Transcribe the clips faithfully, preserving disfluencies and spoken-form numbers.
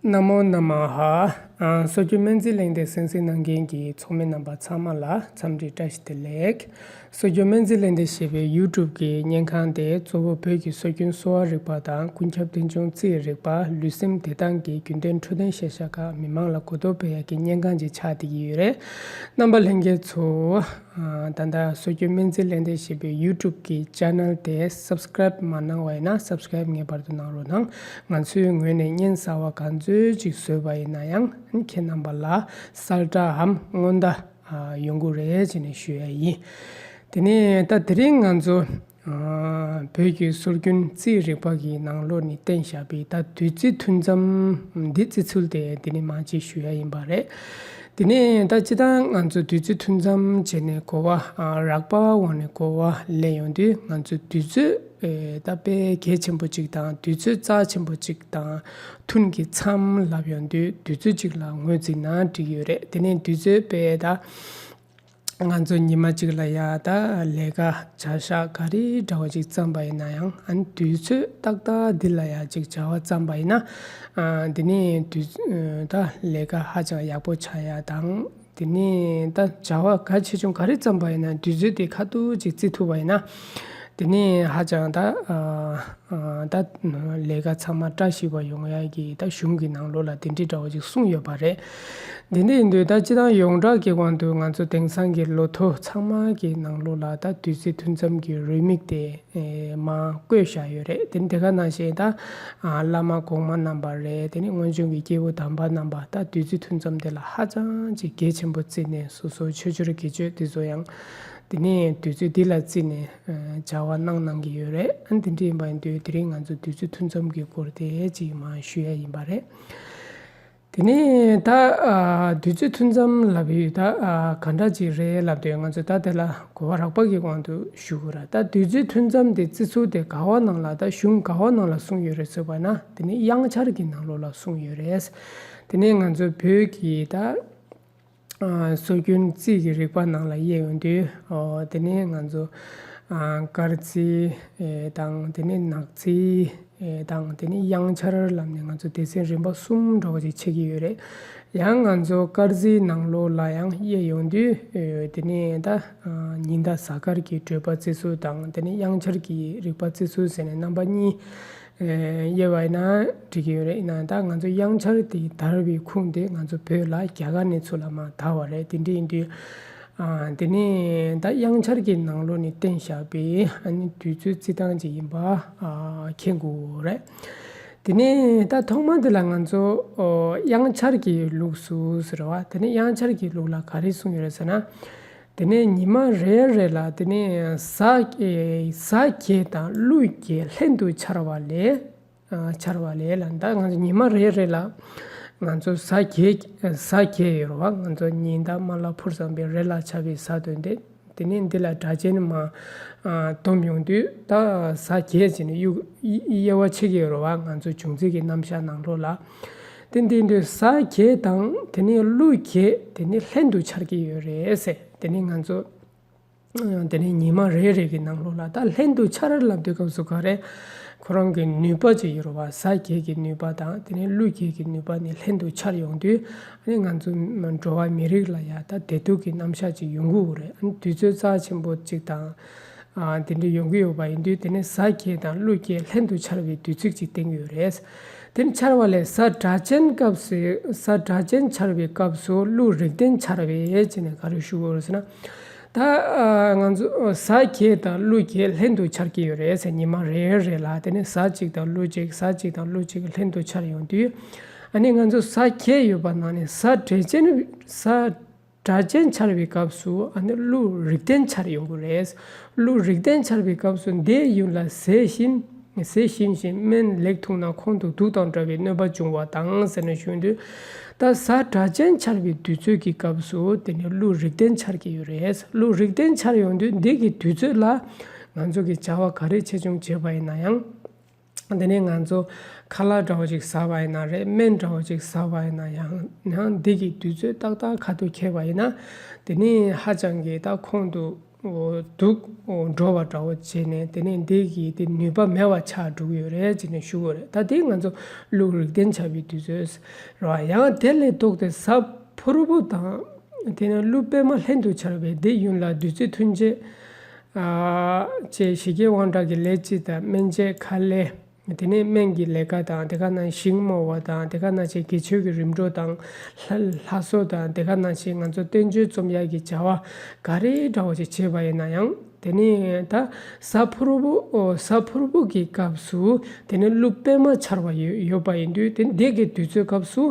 ན་མོ་ན་མ་ཧ། ཨ། སྲོལ་རྒྱུན་སྨན་རྩིས་གླེང་སྟེགས་གསན་གཟིགས་གནང་མཁན་གྱི་ཚོགས་མི་རྣམ་པ་ཚང་མ་ལ་འཚམས་འདྲི་བཀྲ་ཤིས་བདེ་ལེགས། སྲོལ་རྒྱུན་སྨན་རྩིས་གླེང་སྟེགས་ཞེས་པའི་ཡུ་ཊུབ་ཀྱི་བརྙན་ཁང་དེ་གཙོ་བོ་བོད་ཀྱི་སྲོལ་རྒྱུན་གསོ་བ་རིག་པ་དང་ཀུན་ཁྱབ་རྟེན་འབྱུང་རྩིས་རིག་པ། ལུས་སེམས་བདེ་ཐང་གི་རྒྱུན་ལྡན་འཕྲོད་བསྟེན་ཤེས་བྱ་ཁག་མི་མང་ལ་གོ་རྟོགས་སྤེལ་ཡག་གི་བརྙན་ཁང་ཅིག་ཆགས་བསྡད་ཀྱི་ཡོད་རེད། རྣམ་པ་ལྷན་རྒྱས་ཚོ། ཨ། ད་ལྟ་སྲོལ་རྒྱུན་སྨན་རྩིས་གླེང་སྟེགས་ཞེས་པའི་ཡུ་ཊུབ་ཀྱི་ཆེ་ནལ་དེ་སབ་སི་ཀེ་རེབ་མ་གནང་བ་ཡིན་ན་སབ་སི་ཀེ་རེབ་ངེས་པར་དུ་གནང་རོགས་གནང་། ང་ཚོའི་ངོས་ནས་རྙིང་གསར་བ་ག་ཚོད་ཅིག་བཟོས་པ་ཡིན་ན་ཡང་ཁྱེད་རྣམ་པ་ལ་གསལ་བསྒྲགས་འམ་སྔོན་བརྡ། ཨ། ཡོང་གི་རེད་ཅེས་ནས་ཞུ་ཡ་ཡིན། དེ་ནས་ད་དེ་རིང་ང་ཚོ། ཨ། བོད་ཀྱི་སྲོལ་རྒྱུན་རྩིས་རིག་པ་གི་ནང་ལོགས་ནས་བསྟན་བཞག་པའི་ད་བདུད་རྩི་ཐུན་མཚམས་འདི་བརྩི་ཚུལ་དེ་འདི་ནས་མར་ཅིག་ཞུ་ཡ་ཡིན་པ་རེད། དེ་ནས་ད་སྤྱིར་བཏང་ང་ཚོ་བདུད་རྩི་ཐུན་མཚམས་བྱས་ནས་གོ་བ། ཨ། རགས་པ་འོག་ནས་གོ་བ་ལེན་ཡོང་དུས་ང་ཚོ་བདུད་རྩི། ཨེ། ད་དཔེ་གལ་ཆེན་པོ་གཅིག་དང་བདུད་རྩི་རྩ་ཆེན་པོ་གཅིག་དང་ཐུན་གྱི་མཚམས་ལབ་ཡོང་དུས་བདུད་རྩི་གཅིག་ལ་ངོས་འཛིན་ན་འགྲིག་ཡོད་རེད། དེ་ནས་བདུད་རྩི་དཔེ་ད། ང་ཚོ་ཉི་མ་གཅིག་ལ་ཡ་ད་ལས་ཀ་བྱ་གཞག་ག་རེ་འདྲ་བ་ཅིག་བརྩམས་པ་ཡིན་ན་ཡང་། ཨ་ནི་དུས་ཚོད་ཏག་ཏག་འདི་ལ་ཡ་ཅིག་བྱ་བ་བརྩམས་པ་ཡིན་ན། ཨ། འདི་ནས་དུས་ད་ལས་ཀ་ཧ་ཅང་ཡག་པོ་བྱ་ཡ་དང་། དེ་ནས་ད་བྱ་བ་གལ་ཆེ་ཆུང་ག་རེ་བརྩམས་པ་ཡིན་ན་དུས་ཚོད་དེ་ཁ་ཐུག་ཅིག་བརྩི་ཐུབ་པ་ཡིན་ན། དེ་ནས་ཧ་ཅང་ད། ཨ། ཨ། ད་ལས་ཀ་ཚང་མ་བཀྲ་ཤིས་པ་ཡོང་ཡ་གི་ད་གཞུང་གི་ནང་ལོགས་ལ་དེ་འདྲའི་འདྲ་བ་ཅིག་གསུངས་ཡོད་པ་རེད། དེ་འདྲ་ཡིན་དུས་ད་སྤྱིར་བཏང་ཡོངས་གྲགས་ཀྱི་དབང་དུ་ང་ཚོ་དེང་སང་གི་ལོ་ཐོ་ཚང་མ་གི་ནང་ལོགས་ལ་ད་བདུད་རྩི་ཐུན་མཚམས་ཀྱི་རེའུ་མིག་དེ། ཨེ། མར་བཀོད་བཞག་ཡོད་རེད། དེ་ནི་དེ་ག་ནང་བཞིན་ད། ཨ། བླ་མ་གོང་མ་རྣམ་པ་རེད། དེ་ནི་སྔོན་བྱོན་གྱི་སྐྱེས་བུ་དམ་པ་རྣམ་པ་ད་བདུད་རྩི་ཐུན་མཚམས་དེ་ལ་ཧ་ཅང་ཅིག་གལ་ཆེན་པོ་བརྩིས་ནས་སོ་སོ་ཆོས་འབྱོར་དགེ་སྤྱོད་དེ་ཚོ་ཡང་དེ་ནས་བདུད་རྩི་འདི་ལ་བརྩིས་ནས། ཨ། བྱ་བ་གནང་གནང་གི་ཡོད་རེད། ཨ། དེ་འདྲ་ཡིན་པ་ཡིན་དུས་དེ་རིང་ང་ཚོ་བདུད་རྩི་ཐུན་མཚམས་ཀྱི་སྐོར་དེ་ཅིག་མར་ཞུ་ཡ་ཡིན་པ་རེད། དེ་ནས་ད། ཨ། བདུད་རྩི་ཐུན་མཚམས་ལབ་ཡོད་ད། ཨ། ག་འདྲ་ཅིག་རེད་ལབ་དུས་ང་ཚོས་ད་དེ་ལ་གོ་བ་རགས་པ་གི་དབང་དུ་ཞུ་དགོས་ར། ད་བདུད་རྩི་ཐུན་མཚམས་དེ་བརྩི་ཚུལ་དེ་ག་བ་ནང་ལ་ད་གཞུང་ག་བ་ནང་ལ་གསུངས་ཡོད་རེད་ཟེར་བ་ན། དེ་ནི་དབྱངས་འཆར་གྱི་ནང་ལོགས་ལ་གསུངས་ཡོད་རེད། དེ་ནས་ང་ཚོ་བོད་ཀྱི་ད། ཨ། སྲོལ་རྒྱུན་རྩིས་ཀྱི་རིག་པ་ནང་ལ་དབྱེ་ཡོང་དུས། ཨོ། དེ་ནས་ང་ཚོ། ཨ། སྐར་རྩིས། ཨེ། དང་། དེ་ནས་ནག་རྩིས། ཨེ། དང་། དེ་ནས་དབྱངས་འཆར་ལབ་ནས་ང་ཚོ་སྡེ་ཚན་རིམ་པ་གསུམ་འདྲ་བོ་ཅིག་ཕྱེ་གི་ཡོད་རེད། ཡང་ང་ཚོ་སྐར་རྩིས་ནང་ལོགས་ལ་ཡང་དབྱེ་ཡོང་དུས། ཨེ། དེ་ནས་ད། ཨ། ཉི་ཟླ་གཟའ་སྐར་གྱི་བགྲོད་པ་བརྩི་ཚུལ་དང་། དེ་ནས་དབྱངས་འཆར་གྱི་རིག་པ་བརྩི་ཚུལ་ཟེར་ནས་རྣམ་པ་གཉིས། ཨེ། དབྱེ་བ་ཡིན་ན་འགྲིག་གི་ཡོད་རེད། ཡིན་ན་ད་ང་ཚོ་དབྱངས་འཆར་དེ་དར་བའི་ཁུངས་དེ་ང་ཚོ་བོད་ལ་རྒྱ་གར་ནས་ཚུར་ལ་མར་དར་བ་རེད། དེ་འདྲ་ཡིན་དུས། ཨ། དེ་ནས་ད་དབྱངས་འཆར་གྱི་ནང་ལོགས་ནས་བསྟན་བཞག་པའི། ཨ་ནི་དུས་ཚོད་བརྩི་སྟངས་ཅིག་ཡིན་པ། ཨ། མཁྱེན་དགོས་རེད། དེ་ནས་ད་ཐོག་མ་དེ་ལ་ང་ཚོ། ཨོ། དབྱངས་འཆར་གྱི་ལུགས་སུ་ཟེར་བ། དེ་ནས་དབྱངས་འཆར་གྱི་ལུགས་ལ་ག་རེ་གསུངས་ཡོད་རེད་ཟེར་ན། དེ་ནས་ཉི་མ་རེ་རེ་ལ་དེ་ནས་གཟའ། ཨེ། གཟའ་བརྒྱད་དང་ཀླུ་བརྒྱད་ལྷན་དུ་འཆར་བ་ལས། ཨ། འཆར་བ་ལས་ལ། ད་ང་ཚོ་ཉི་མ་རེ་རེ་ལ་ང་ཚོ་གཟའ་བརྒྱད། གཟའ་བརྒྱད་ཡོད་རེད་བ། ང་ཚོ་ཉི་ཟླ་མ་ལ་ཕུར་བསམ་པའི་རེ་ལ་ཆགས་པའི་གཟའ་དོན་ཏེ། དེ་ནས་འདི་ལ་སྒྲ་གཅན་མ། ཨ། སྡོམ་ཡོང་དུས་ད་གཟའ་བརྒྱད་ཅེས་ནས་དབྱེ་བ་ཕྱེ་གི་ཡོད་རེད་བ། ང་ཚོ་འབྱུང་རྩིས་ཀྱི་རྣམ་གཞག་ནང་ལོགས་ལ། དེ་འདི་འདྲའི་གཟའ་བརྒྱད་དང་དེ་ནས་ཀླུ་བརྒྱད་དེ་ནས་ལྷན་དུ་འཆར་གྱི་ཡོད་རེད་ཟེར། དེ་ནས་ང་ཚོ། དེ་ནས་ཉི་མ་རེ་རེ་གི་ནང་ལོགས་ལ་ད་ལྷན་དུ་འཆར་ལབ་དུས་སྐབས་སུ་ག་རེ། ཁོ་རང་གི་ནུས་པ་ཅིག་ཡོད་རེད་བ། གཟའ་བརྒྱད་ཀྱི་ནུས་པ་དང་དེ་ནས་ཀླུ་བརྒྱད་ཀྱི་ནུས་པ་ནི་ལྷན་དུ་འཆར་ཡོང་དུས། ཨ་ནི་ང་ཚོ་འགྲོ་བ་མི་རིགས་ལ་ཡ་ད་བདེ་སྡུག་གི་རྣམ་གཞག་ཅིག་ཡོང་གི་ཡོད་རེད། ཨ་ནི་དུས་ཚོད་རྩ་ཆེན་པོ་ཅིག་དང་། ཨ། དེ་འདྲ་ཡོང་གི་ཡོད་པ་ཡིན་དུས། དེ་ནས་གཟའ་བརྒྱད་དང་ཀླུ་བརྒྱད་ལྷན་དུ་འཆར་བའི་དུས་ཚིགས་ཅིག་བསྟན་གྱི་ཡོད་རེད། དེ་ནས་འཆར་བ་ལས་གཟའ་སྒྲ་གཅན་སྐབས་སུ། གཟའ་སྒྲ་གཅན་འཆར་བའི་སྐབས་སུ་ཀླུ་རིགས་ལྡན་འཆར་བས་ཅེས་ནས་ག་རེ་ཞུ་དགོས་རེད་ཟེར་ན། ད། ཨ། ང་ཚོ་གཟའ་བརྒྱད་དང་ཀླུ་བརྒྱད་ལྷན་དུ་འཆར་གྱི་ཡོད་རེད་ཟེར། ཉི་མ་རེ་རེ་ལ་དེ་ནས་གཟའ་གཅིག་དང་ཀླུ་གཅིག། གཟའ་གཅིག་དང་ཀླུ་གཅིག་ལྷན་དུ་འཆར་ཡོང་དུས། ཨ་ནི་ང་ཚོ་གཟའ་བརྒྱད་ཡོད་པ་ནང་ནས་གཟའ་སྒྲ་གཅན། གཟའ་སྒྲ་གཅན་འཆར་བའི་སྐབས་སུ་ཨ་ནི་ཀླུ་རིགས་ལྡན་འཆར་ཡོང་གི་རེད། ཀླུ་རིགས་ལྡན་འཆར་བའི་སྐབས་སུ་འདིའི་ཡུན་ལ་ཟས་ཞིམ། ཟས་ཞིམ་ཞིང་སྨན་ལེགས་འཐུངས་ན་ཁོང་དུ་དུག་དང་འདྲ་བའི་གནོད་པ་འབྱུང་བ་དང་ཟེར་ནས་ཞུ་དུས། ད་གཟའ་སྒྲ་གཅན་འཆར་བའི་དུས་ཚོད་ཀྱི་སྐབས་སུ་དེ་ནི་ཀླུ་རིགས་ལྡན་འཆར་གྱི་ཡོད་རེད། ཀླུ་རིགས་ལྡན་འཆར་ཡོང་དུས་འདི་གི་དུས་ཚོད་ལ་ང་ཚོ་གི་བྱ་བ་ག་རེ་ཆེ་ཆུང་བྱས་པ་ཡིན་ན་ཡང་། དེ་ནས་ང་ཚོ་ཁ་ལག་འདྲ་བོ་ཅིག་ཟ་བ་ཡིན་ན་རེད། སྨན་འདྲ་བོ་ཅིག་ཟ་བ་ཡིན་ན་ཡང་། ཡང་འདི་གི་དུས་ཚོད་ཏག་ཏག་ཁ་ཐུག་འཁེལ་བ་ཡིན་ན། དེ་ནི་ཧ་ཅང་གི་ད་ཁོང་དུ་ འོ་སྡུག་འོ་འགྲོ་བ་འདྲ་བོ་བྱས་ནས་དེ་ནས་འདི་གི་དེ་ནུས་པ་མེད་པ་ཆགས་འགྲོ་གི་ཡོད་རེད་ཅེས་ནས་ཞུ་གི་ཡོད་རེད། ད་དེ་ང་ཚོ་ཀླུ་རིགས་ལྡན་ཆགས་པའི་དུས་ཚོད་རེད་བ། ཡང་དེ་ལས་ལྡོག་སྟེ་གཟའ་ཕུར་བུ་དང་དེ་ནས་ཀླུ་པདྨ་ལྷན་དུ་འཆར་བའི་དེ་ཡུན་ལ་བདུད་རྩི་ཐུན་བཅད་ཨ་བཅས་ཞི་རྒྱས་དབང་དྲག་གི་ལས་སྤྱི་དང་སྨན་དཔྱད་ཁ་ལས། དེ་ནས་སྨན་གྱི་ལས་ཀ་དང་དེ་ག་ནང་ཞིང་རྨོ་བ་དང་དེ་ག་ནང་བཞིན་དགེ་ཆོས་ཀྱི་རིམ་གྲོ་དང་ལྷ་ལྷ་གསོལ་དང་དེ་ག་ནང་བཞིན་ང་ཚོ་བསྟན་བཅོས་རྩོམ་ཡག་གི་བྱ་བ་ག་རེ་འདྲ་བོ་ཞིག་བྱས་པ་ཡིན་ན་ཡང་དེ་ནས་ད་གཟའ་ཕུར་བུ་ཨོ་གཟའ་ཕུར་བུ་གི་སྐབས་སུ་དེ་ནས་ཀླུ་པདྨ་འཆར་བ་ཡོད་ཡོད་པ་ཡིན་དུས་དེ་འདི་གི་དུས་ཚོད་སྐབས་སུ་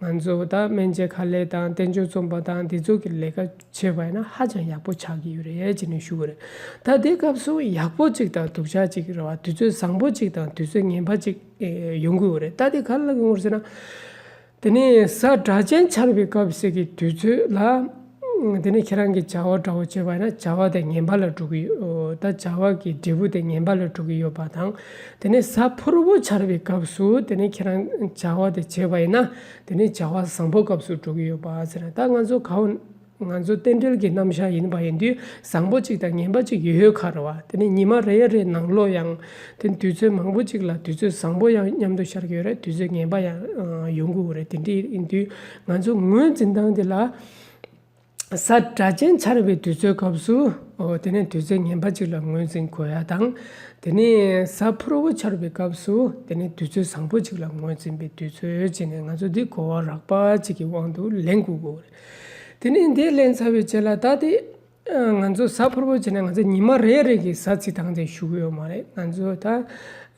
ང་ཚོ་ད་སྨན་དཔྱད་ཁ་ལས་དང་བསྟན་བཅོས་རྩོམ་པ་དང་འདི་ཚོ་གི་ལས་ཀ་བྱས་པ་ཡིན་ན་ཧ་ཅང་ཡག་པོ་ཆགས་ཀྱི་ཡོད་རེད་ཅེས་ནས་ཞུ་གི་རེད། ད་དེ་སྐབས་སུ་ཡག་པོ་གཅིག་དང་སྡུག་ཅག་གཅིག་རེད་བ། དུས་ཚོད་བཟང་པོ་གཅིག་དང་དུས་ཚོད་ངན་པ་གཅིག་ཨེ་ཡོང་གི་ཡོད་རེད། ད་དེ་ག་ལ་ཡོང་གི་ཡོད་རེད་ཟེར་ན། དེ་ནས་གཟའ་སྒྲ་གཅན་འཆར་བའི་སྐབས་ཟེར་གི་དུས་ཚོད་ལ། དེ་ནས་ཁྱེད་རང་གི་བྱ་བ་འདྲ་བོ་བྱས་པ་ཡིན་ན་བྱ་བ་དེ་ངན་པ་ལ་འགྲོ་གི་ཡོད། ད་བྱ་བ་གི་འབྲས་བུ་དེ་ངན་པ་ལ་འགྲོ་གི་ཡོད་པ་དང་། དེ་ནས་གཟའ་ཕུར་བུ་འཆར་བའི་སྐབས་སུ་དེ་ནས་ཁྱེད་རང་བྱ་བ་དེ་བྱས་པ་ཡིན་ན་དེ་ནས་བྱ་བ་བཟང་པོ་སྐབས་སུ་འགྲོ་གི་ཡོད་པ་ཟེར་ན། ད་ང་ཚོ་གའོ། ང་ཚོ་རྟེན་འབྲེལ་གྱི་རྣམ་གཞག་ཡིན་པ་ཡིན་དུས་བཟང་པོ་གཅིག་དང་ངན་པ་གཅིག་ཡོད་ཡོད་ཁ་རེད་བ། དེ་ནས་ཉི་མ་རེ་རེ་ནང་ལོགས་ཡང་དེ་དུས་ཚོད་མང་པོ་གཅིག་ལ་དུས་ཚོད་བཟང་པོ་ཡང་མཉམ་དུ་ཤར་གྱི་ཡོད་རེད། དུས་ཚོད་ངན་པ་ཡང་ཡོང་གི་ཡོད་རེད། དེ་འདྲ་ཡིན་དུས་ང་ཚོ་ངོས་འཛིན་སྟངས་དེ་ལ་གཟའ་སྒྲ་གཅན་འཆར་བའི་དུས་ཚོད་སྐབས་སུ་ཨོ་དེ་ནས་དུས་ཚོད་ངན་པ་གཅིག་ལ་ངོས་འཛིན་དགོས་ཡ་དང་། དེ་ནས་གཟའ་ཕུར་བུ་འཆར་བའི་སྐབས་སུ་དེ་ནས་དུས་ཚོད་བཟང་པོ་གཅིག་ལ་ངོས་འཛིན་པའི་དུས་ཚོད་བྱས་ནས་ང་ཚོ་འདི་གོ་བ་རགས་པ་གཅིག་གི་དབང་དུ་ལེན་དགོས་ཀྱི་ཡོད་རེད། དེ་ནས་འདི་ལེན་ཚར་བའི་རྗེས་ལ་ད་དེ་ང་ཚོ་གཟའ་ཕུར་བུ་བྱས་ནས་ང་ཚོ་ཉི་མ་རེ་རེ་གི་གཟའ་ཚིག་དང་དེ་ཞུ་གི་ཡོད་མ་རེད། ང་ཚོ་ད་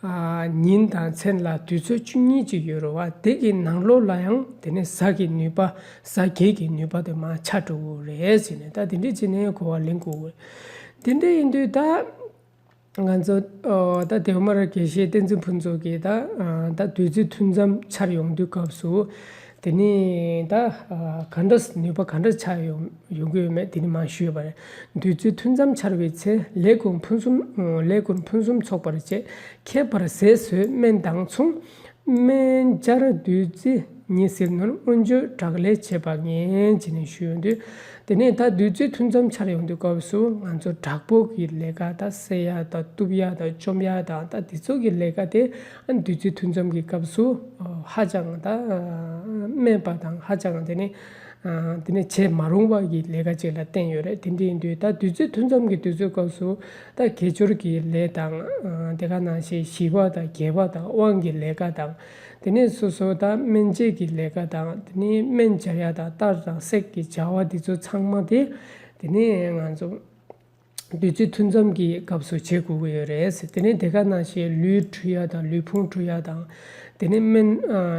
ཉིན་དང་མཚན་ལ་དུས་ཚོད་བཅུ་གཉིས་ཅིག་ཡོད་རེད་བ། དེ་གི་ནང་ལོགས་ལ་ཡང་དེ་ནས་གཟའ་གི་ནུས་པ་གཟའ་བརྒྱད་ཀྱི་ནུས་པ་དེ་མར་ཆགས་འགྲོ་གི་རེད་ཟེར་ནས་ད་དེ་འདྲ་བྱས་ནས་གོ་བ་ལེན་དགོས་ཀྱི་རེད། དེ་འདྲ་ཡིན་དུས་ད། ང་ཚོ་ཨོ་ད་དེ་མར་དགེ་བཤེས་བསྟན་འཛིན་ཕུན་ཚོགས་ཀྱིས་ད་ཨ་ད་བདུད་རྩི་ཐུན་མཚམས་འཆར་ཡོང་དུས་སྐབས་སུ་དེ་ནས་ད་ཨ་ག་འདྲ་ནུས་པ་ག་འདྲ་ཆགས་ཡོང་ཡོང་གི་ཡོད་མེད་དེ་ནི་མ་ཞུས་པ་རེད། བདུད་རྩི་ཐུན་མཚམས་འཆར་བའི་ཚེ་ལས་ཀུན་ཕུན་སུམ་ལས་ཀུན་ཕུན་སུམ་ཚོགས་པར་བྱེད། ཁྱད་པར་ཟས་ཟོས་སྨན་དང་མཚུངས། སྨན་སྦྱར་བདུད་རྩི་ཉི་ཟེར་ནོར། མངོན་སྤྱོད་དྲག་ལས་བྱེད་པ་ངན། ཅེས་ནས་ཞུས་ཡོང་དུས། དེ་ནས་ད་བདུད་རྩི་ཐུན་མཚམས་འཆར་ཡོང་དུས་སྐབས་སུ་ང་ཚོ་དྲག་པོ་གི་ལས་ཀ་ད་བསད་ཡ་དང་གཏུབ་ཡ་དང་བཅོམ་ཡ་དང་ད་དེ་ཚོ་གི་ལས་ཀ་དེ་ཨ་བདུད་རྩི་ཐུན་མཚམས་ཀྱི་སྐབས་སུ་ཧ་ཅང་ད་སྨན་པ་དང་ཧ་ཅང་དེ་ནས་དེ་ནས་བྱེད་མ་རུང་བ་གི་ལས་ཀ་ཅིག་ལ་བརྟེན་ཡོད་རེད། དེ་འདྲ་ཡིན་དུས་ད་བདུད་རྩི་ཐུན་མཚམས་ཀྱི་དུས་ཚོད་སྐབས་སུ་ད་དགེ་སྦྱོར་གྱི་ལས་དང་དེ་ག་ནང་བཞིན་ཞི་བ་དང་རྒྱས་པ་དང་དབང་གི་ལས་ཀ་དང་། དེ་ནས་སོ་སོ་ད་སྨན་དཔྱད་ཀྱི་ལས་ཀ་དང་དེ་ནས་སྨན་སྦྱར་ཡ་དང་གཏར་དང་སྲེག་གི་བྱ་བ་འདི་ཚོ་ཚང་མ་དེ་དེ་ནས་ང་ཚོ་བདུད་རྩི་ཐུན་མཚམས་ཀྱི་སྐབས་སུ་བྱེད་དགོས་ཀྱི་ཡོད་རེད། དེ་ནས་དེ་ག་ནང་བཞིན་ལུས་འཁྲུ་ཡ་དང་ལུས་ཕུང་འཁྲུ་ཡ་དང་དེ་ནས་སྨན་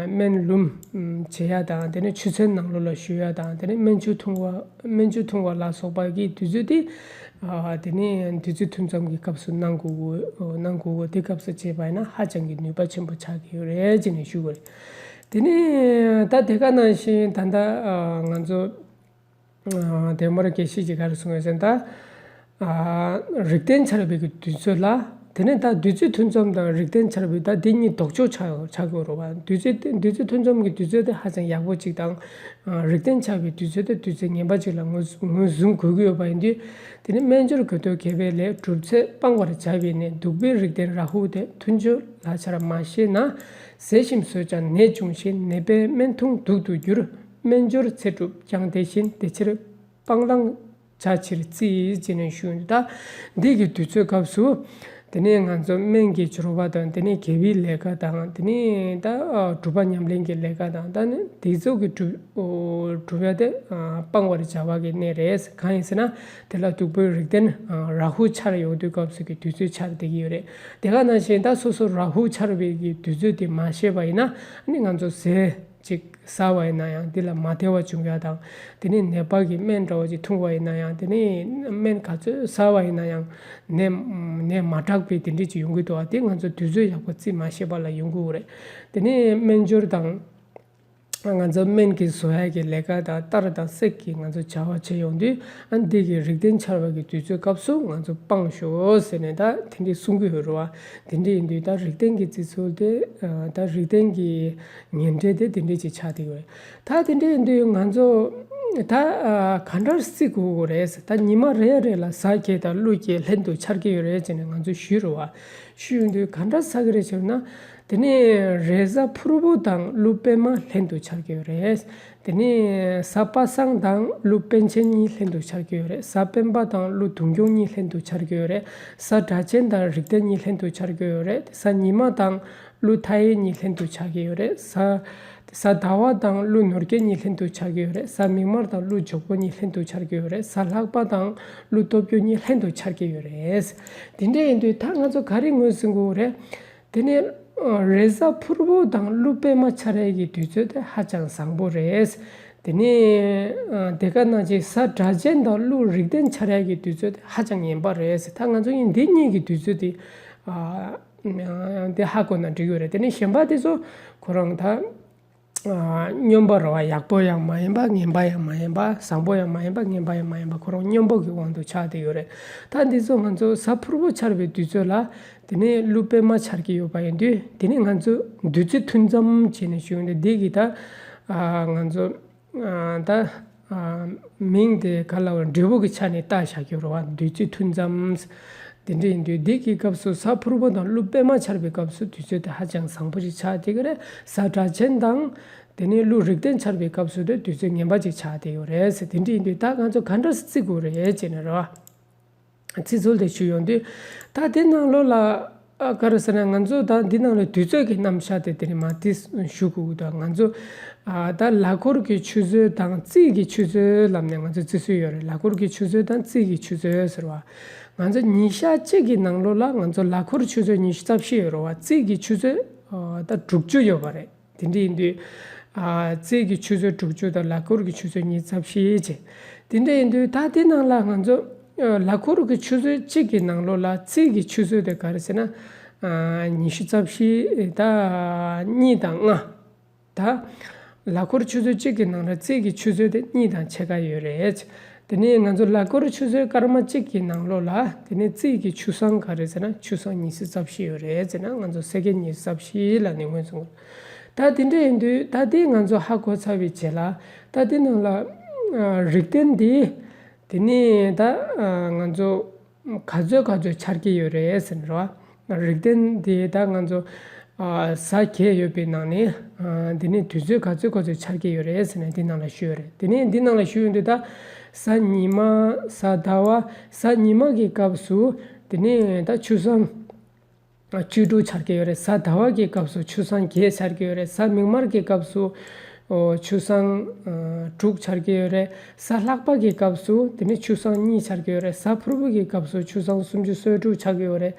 སྨན་ལུམས་བྱེད་ཡ་དང་དེ་ནས་ཆུ་ཚན་ནང་ལོགས་ལ་བཞུ་ཡ་དང་དེ་ནས་སྨན་ཆུ་འཐུང་བ་སྨན་ཆུ་འཐུང་བ་ལ་སོགས་པ་གི་དུས་ཚོད་དེ་དེ་ནས་བདུད་རྩི་ཐུན་མཚམས་ཀྱི་སྐབས་སུ་གནང་དགོས་ཀྱི་གནང་དགོས་ཀྱི་དེ་སྐབས་སུ་བྱས་པ་ཡིན་ན་ཧ་ཅང་གི་ནུས་པ་ཆེན་པོ་ཆགས་ཀྱི་ཡོད་རེད་ཅེས་ནས་ཞུ་དགོས་རེད། དེ་ནས་ད་དེ་ག་ནང་བཞིན་ད་ལྟ་ང་ཚོ་དེ་མོར་དགེ་བཤེས་ཀྱིས་ག་རེ་གསུངས་ཡོད་ཟེར་ན་ད། རིགས་ལྡན་འཆར་བའི་གི་དུས་ཚོད་ལ་དེ་ནས་ད་བདུད་རྩི་ཐུན་མཚམས་དང་རིགས་ལྡན་འཆར་བའི་ད་འདི་གཉིས་ལྡོག་ཕྱོགས་ཆགས་ཆགས་དགོས་རེད་བ། བདུད་རྩི་བདུད་རྩི་ཐུན་མཚམས་ཀྱི་དུས་ཚོད་དེ་ཧ་ཅང་ཡག་པོ་གཅིག་དང་། རིགས་ལྡན་འཆར་བའི་དུས་ཚོད་དེ་དུས་ཚོད་ངན་པ་གཅིག་ལ་ངོས་ངོས་བཟུང་དགོས་ཀྱི་ཡོད་པ་ཡིན་དུས། དེ་ནས་སྨན་སྦྱོར་དགོས་འདོད་དགེ་བའི་ལས་སྒྲུབ་ཚད་སྤང་བར་བྱ་བའི་གནས་གདུག་པའི་རིགས་ལྡན་རཱ་ཧུ་སྟེ་མཐུན་སྦྱོར་ལ་ཆར་མ་ཤེས་ན། ཟས་ཞིམ་ཟོས་ཀྱང་ནད་འབྱུང་ཞིང་ནད་པས་སྨན་འཐུང་དུག་ཏུ་འགྱུར། སྨན་སྦྱོར་ཚེ་སྒྲུབ་ཀྱང་དེ་བཞིན་དེ་ཕྱིར་སྤང་བླང་བྱ་ཕྱིར་བརྩི་ཅེས་ནས་ཞུས་ད། འདི་གི་དུས་ཚོད་སྐབས་སུ། དེ་ནས་ང་ཚོ་སྨན་གྱི་སྦྱོར་བ་དང་དེ་ནས་དགེ་བའི་ལས་ཀ་དང་དེ་ནས་ད་སྒྲུབ་པ་ཉམས་ལེན་གྱི་ལས་ཀ་དང་ད་ནི་དེ་ཚོ་གི་སྒྲུབ་སྒྲུབ་ཡ་དེ་སྤང་བར་བྱ་བ་གི་གནས་རེད། གང་ཡིན་ཟེར་ན་དེ་ལ་གདུག་པའི་རིགས་ལྡན་རཱ་ཧུ་འཆར་ཡོང་དུས་སྐབས་སུ་གི་དུས་ཚོད་འཆར་བསྡད་ཀྱི་ཡོད་རེད། དེ་ག་ནང་བཞིན་ད་སོ་སོ་རཱ་ཧུ་འཆར་བའི་གི་དུས་ཚོད་དེ་མ་ཤེས་པ་ཡིན་ན་ཨ་ནི་ང་ཚོ་ཟས་ཅིག་ཟ་བ་ཡིན་ན་ཡང་འདི་ལ་མ་བདེ་བ་བྱུང་ཡ་དང་། དེ་ནས་ནད་པ་གི་སྨན་འདྲ་བོ་ཅིག་འཐུང་བ་ཡིན་ན་ཡང་དེ་ནས་སྨན་ག་ཚོད་ཟ་བ་ཡིན་ན་ཡང་ནད་ནད་མ་དྲག་པའི་དེ་འདྲས་ཅིག་ཡོང་གི་འདུག་བ། དེ་ང་ཚོ་དུས་ཚོད་ཡག་པོ་རྩིས་མ་ཤེས་པ་ལ་ཡོང་གི་ཡོད་རེད། དེ་ནས་སྨན་སྦྱོར་དང་། ང་ཚོ་སྨན་གྱི་བཟོ་ཡ་གི་ལས་ཀ་དང་གཏར་དང་སྲེག་གི་ང་ཚོ་བྱ་བ་བྱེད་ཡོང་དུས་ཨ་འདི་གི་རིགས་ལྡན་འཆར་བ་གི་དུས་ཚོད་སྐབས་སུ་ང་ཚོ་སྤང་ཤོག་ཟེར་ནས་ད་དེ་འདྲས་གསུང་གི་ཡོད་རེད་བ། དེ་འདྲས་ཡིན་དུས་ད་རིགས་ལྡན་གྱི་བརྩི་ཚུལ་དེ་ད་རིགས་ལྡན་གྱི་ངན་འབྲས་དེ་དེ་འདྲས་ཅིག་ཆགས་བསྡད་ཡོད་རེད། ད་དེ་འདྲས་ཡིན་དུས་ང་ཚོ་ ད་ཨ་ག་འདྲ་བརྩི་དགོས་རེད། ད་ཉི་མ་རེ་རེ་ལ་གཟའ་བརྒྱད་དང་ཀླུ་བརྒྱད་ལྷན་དུ་འཆར་གྱི་ཡོད་རེད་ཅེས་ནས་ང་ཚོས་ཞུས་རེད་བ། ཞུས་ཡོང་དུས་ག་འདྲ་ཆགས་ཀྱི་རེད་ཟེར་ན། དེ་ནས་རེས་གཟའ་ཕུར་བུ་དང་ཀླུ་པད་མ་ལྷན་དུ་འཆར་གྱི་ཡོད་རེད། དེ་ནས་གཟའ་པ་སངས་དང་ཀླུ་པཎ་ཆེན་གཉིས་ལྷན་དུ་འཆར་གྱི་ཡོད་རེད། གཟའ་སྤེན་པ་དང་ཀླུ་དུང་སྐྱོང་གཉིས་ལྷན་དུ་འཆར་གྱི་ཡོད་རེད། གཟའ་སྒྲ་གཅན་དང་རིགས་ལྡན་གཉིས་ལྷན་དུ་འཆར་གྱི་ཡོད་རེད། གཟའ་ཉི་མ་དང་ཀླུ་མཐའ་ཡས་གཉིས་ལྷན་དུ་འཆར་གྱི་ཡོད་རེད། གཟའ་གཟའ་ཟླ་བ་དང་ཀླུ་ནོར་རྒྱས་གཉིས་ལྷན་དུ་འཆར་གྱི་ཡོད་རེད། གཟའ་མིག་དམར་དང་ཀླུ་འཇོག་པོ་གཉིས་ལྷན་དུ་འཆར་གྱི་ཡོད་རེད། གཟའ་ལྷག་པ་དང་ཀླུ་སྟོབས་རྒྱས་གཉིས་ལྷན་དུ་འཆར་གྱི་ཡོད་རེད། དེ་འདྲ་ཡིན་དུས་ད་ང་ཚོ་ག་རེ་ངོས་ཟིན་དགོས་རེད། དེ་ནས་ཨ་རེས་གཟའ་ཕུར་བུ་དང་ཀླུ་པད་མ་འཆར་ཡས་ཀྱི་དུས་ཚོད་དེ་ཧ་ཅང་བཟང་པོ་རེད། དེ་ནས་ཨ་དེ་ག་ནང་བཞིན་གཟའ་སྒྲ་གཅན་དང་ཀླུ་རིགས་ལྡན་འཆར་ཡས་ཀྱི་དུས་ཚོད་དེ་ཧ་ཅང་ངན་པ་རེད། ད་ང་ཚོ་ཡིན་འདི་གཉིས་ཀྱི་དུས་ཚོད་དེ་ཨ་དེ་ཧ་གོ་ན་འགྲིག་གི་རེད། དེ་ནས་གཞན་པ་དེ་ཚོ་ཁོ་རང་ད་ཨ་སྨྱོན་པ་རེད་བ། ཡག་པོ་ཡང་མ་ཡིན་པ། ངན་པ་ཡང་མ་ཡིན་པ། བཟང་པོ་ཡང་མ་ཡིན་པ། ངན་པ་ཡང་མ་ཡིན་པ། ཁོ་རང་སྨྱོན་པ་གི་དབང་དུ་ཆགས་བསྡད་ཡོད་རེད། ད་འདི་ཚོ་ང་ཚོ་གཟའ་ཕུར་བུ་འཆར་བའི་དུས་ཚོད་ལ་དེ་ནས་ཀླུ་པད་མ་འཆར་གྱི་ཡོད་པ་ཡིན་དུས། དེ་ནས་ང་ཚོ་བདུད་རྩི་ཐུན་མཚམས་བྱས་ནས་ཞུ་ཡོང་དུས། འདི་གི་ད་ཨ་ང་ཚོ་ཨ་ད་ཨ་མིང་དེ་ག་ལ་བ་འབྲས་བུ་གི་ཆ་ནས་བཏགས་བཞག་གི་རེད་བ། བདུད་རྩི་ཐུན་མཚམས། དེ་འདྲ་ཡིན་དུས་འདི་གི་སྐབས་སུ་གཟའ་ཕུར་བུ་དང་ཀླུ་པད་མ་འཆར་བའི་སྐབས་སུ་དུས་ཚོད་དེ་ཧ་ཅང་བཟང་པོ་ཞིག་ཆགས་བསྡད་ཀྱི་རེད། གཟའ་སྒྲ་གཅན་དང་དེ་ནས་ཀླུ་རིགས་ལྡན་འཆར་བའི་སྐབས་སུ་དེ་དུས་ཚོད་ངན་པ་ཅིག་ཆགས་བསྡད་ཡོད་རེད་ཟེར། དེ་འདྲ་ཡིན་དུས་ད་ང་ཚོ་ག་འདྲ་བརྩི་དགོས་རེད་ཅེས་ནས་རེད་བ། བརྩི་ཚུལ་དེ་ཞུ་ཡོང་དུས། ད་དེ་ནང་ལོགས་ལ་ཨ་ག་རེ་ཟེར་ན། ང་ཚོ་ད་འདི་ནང་ལ་དུས་ཚོད་ཀྱི་རྣམ་གཞག་དེ་དེ་ནས་མར་དེ་ཞུ་དགོས་ཀྱི་འདུག་ང་ཚོ་ཨ་ད་ལག་འཁོར་གྱི་ཆུ་ཚོད་དང་རྩིས་ཀྱི་ཆུ་ཚོད་ལབ་ནས་ང་ཚོ་བརྩི་སྲོལ་ཡོད་རེད། ལག་འཁོར་གྱི་ཆུ་ཚོད་དང་རྩིས་ཀྱི་ཆུ་ཚོད་ཟེར་བ། ང་ཚོ་ཉིན་ཞག་གཅིག་གི་ནང་ལོགས་ལ་ང་ཚོ་ལག་འཁོར་ཆུ་ཚོད་ཉི་ཤུ་རྩ་བཞི་ཡོད་རེད་བ། རྩིས་ཀྱི་ཆུ་ཚོད་ཨ་ད་དྲུག་ཅུ་ཡོད་པ་རེད། དེ་འདྲ་ཡིན་དུས་ཨ་རྩིས་ཀྱི་ཆུ་ཚོད་དྲུག་ཅུ་དང་ལག་འཁོར་གྱི་ཆུ་ཚོད་ཉི་ཤུ་རྩ་བཞི་བྱས། དེ་འདྲ་ཡིན་དུས་ད་དེ་ནང་ལ་ང་ཚོ་ཨ་ལག་འཁོར་གྱི་ཆུ་ཚོད་གཅིག་གི་ནང་ལོགས་ལ་རྩིས་ཀྱི་ཆུ་ཚོད་དེ་ག་རེ་ཟེར་ན། ཨ་ཉི་ཤུ་རྩ་བཞི་ད་གཉིས་དང་ལྔ། ད་ལག་འཁོར་ཆུ་ཚོད་གཅིག་གི་ནང་ལ་རྩིས་ཀྱི་ཆུ་ཚོད་དེ་གཉིས་དང་ཕྱེད་ཀ་ཡོད་རེད། དེ་ནས་ང་ཚོ་ལག་འཁོར་ཆུ་ཚོད་སྐར་མ་གཅིག་གི་ནང་ལོགས་ལ་དེ་ནས་རྩིས་ཀྱི་ཆུ་སྲང་ག་རེ་ཟེར་ན། ཆུ་སྲང་ཉི་ཤུ་རྩ་བཞི་ཡོད་རེད་ཟེར་ན། ང་ཚོ་སེ་ཀན་ཉི་ཤུ་རྩ་བཞི་ལབ་ནས་ངོས་བཟུང་། ད་དེ་འདྲ་ཡིན་དུས་ད་དེ་ང་ཚོ་ཧ་གོ་ཚར་བའི་རྗེས་ལ། ད་དེ་ནང་ལ་ཨ་རིགས་ལྡན་དེ་དེ་ནས་ད་ཨ་ང་ཚོ་ག་ཚོད་ག་ཚོད་འཆར་གྱི་ཡོད་རེད་ཟེར་ན་རེད་བ། རིགས་ལྡན་དེ་ད་ང་ཚོ་ཨ་གཟའ་བརྒྱད་ཡོད་པའི་ནང་ནས་ཨ་དེ་ནས་དུས་ཚོད་ག་ཚོད་ག་ཚོད་འཆར་གྱི་ཡོད་རེད་ཟེར་ནས་འདི་ནང་ལ་ཞུས་ཡོད་རེད། དེ་ནས་འདི་ནང་ལ་ཞུས་ཡོང་དུས་ད་གཟའ་ཉི་མ། གཟའ་ཟླ་བ། གཟའ་ཉི་མ་གི་སྐབས་སུ་དེ་ནས་ད་ཆུ་སྲང་བཅུ་དྲུག་འཆར་གྱི་ཡོད་རེད། གཟའ་ཟླ་བ་གི་སྐབས་སུ་ཆུ་སྲང་བརྒྱད་འཆར་གྱི་ཡོད་རེད། གཟའ་མིག་དམར་གྱི་སྐབས་སུ་ཨོ་ཆུ་སྲང་ཨ་དྲུག་འཆར་གྱི་ཡོད་རེད། གཟའ་ལྷག་པ་གི་སྐབས་སུ་དེ་ནས་ཆུ་སྲང་གཉིས་འཆར་གྱི་ཡོད་རེད། གཟའ་ཕུར་བུ་གི་སྐབས་སུ་ཆུ་སྲང་སུམ་ཅུ་སོ་དྲུག་འཆར་གྱི་ཡོད་རེད།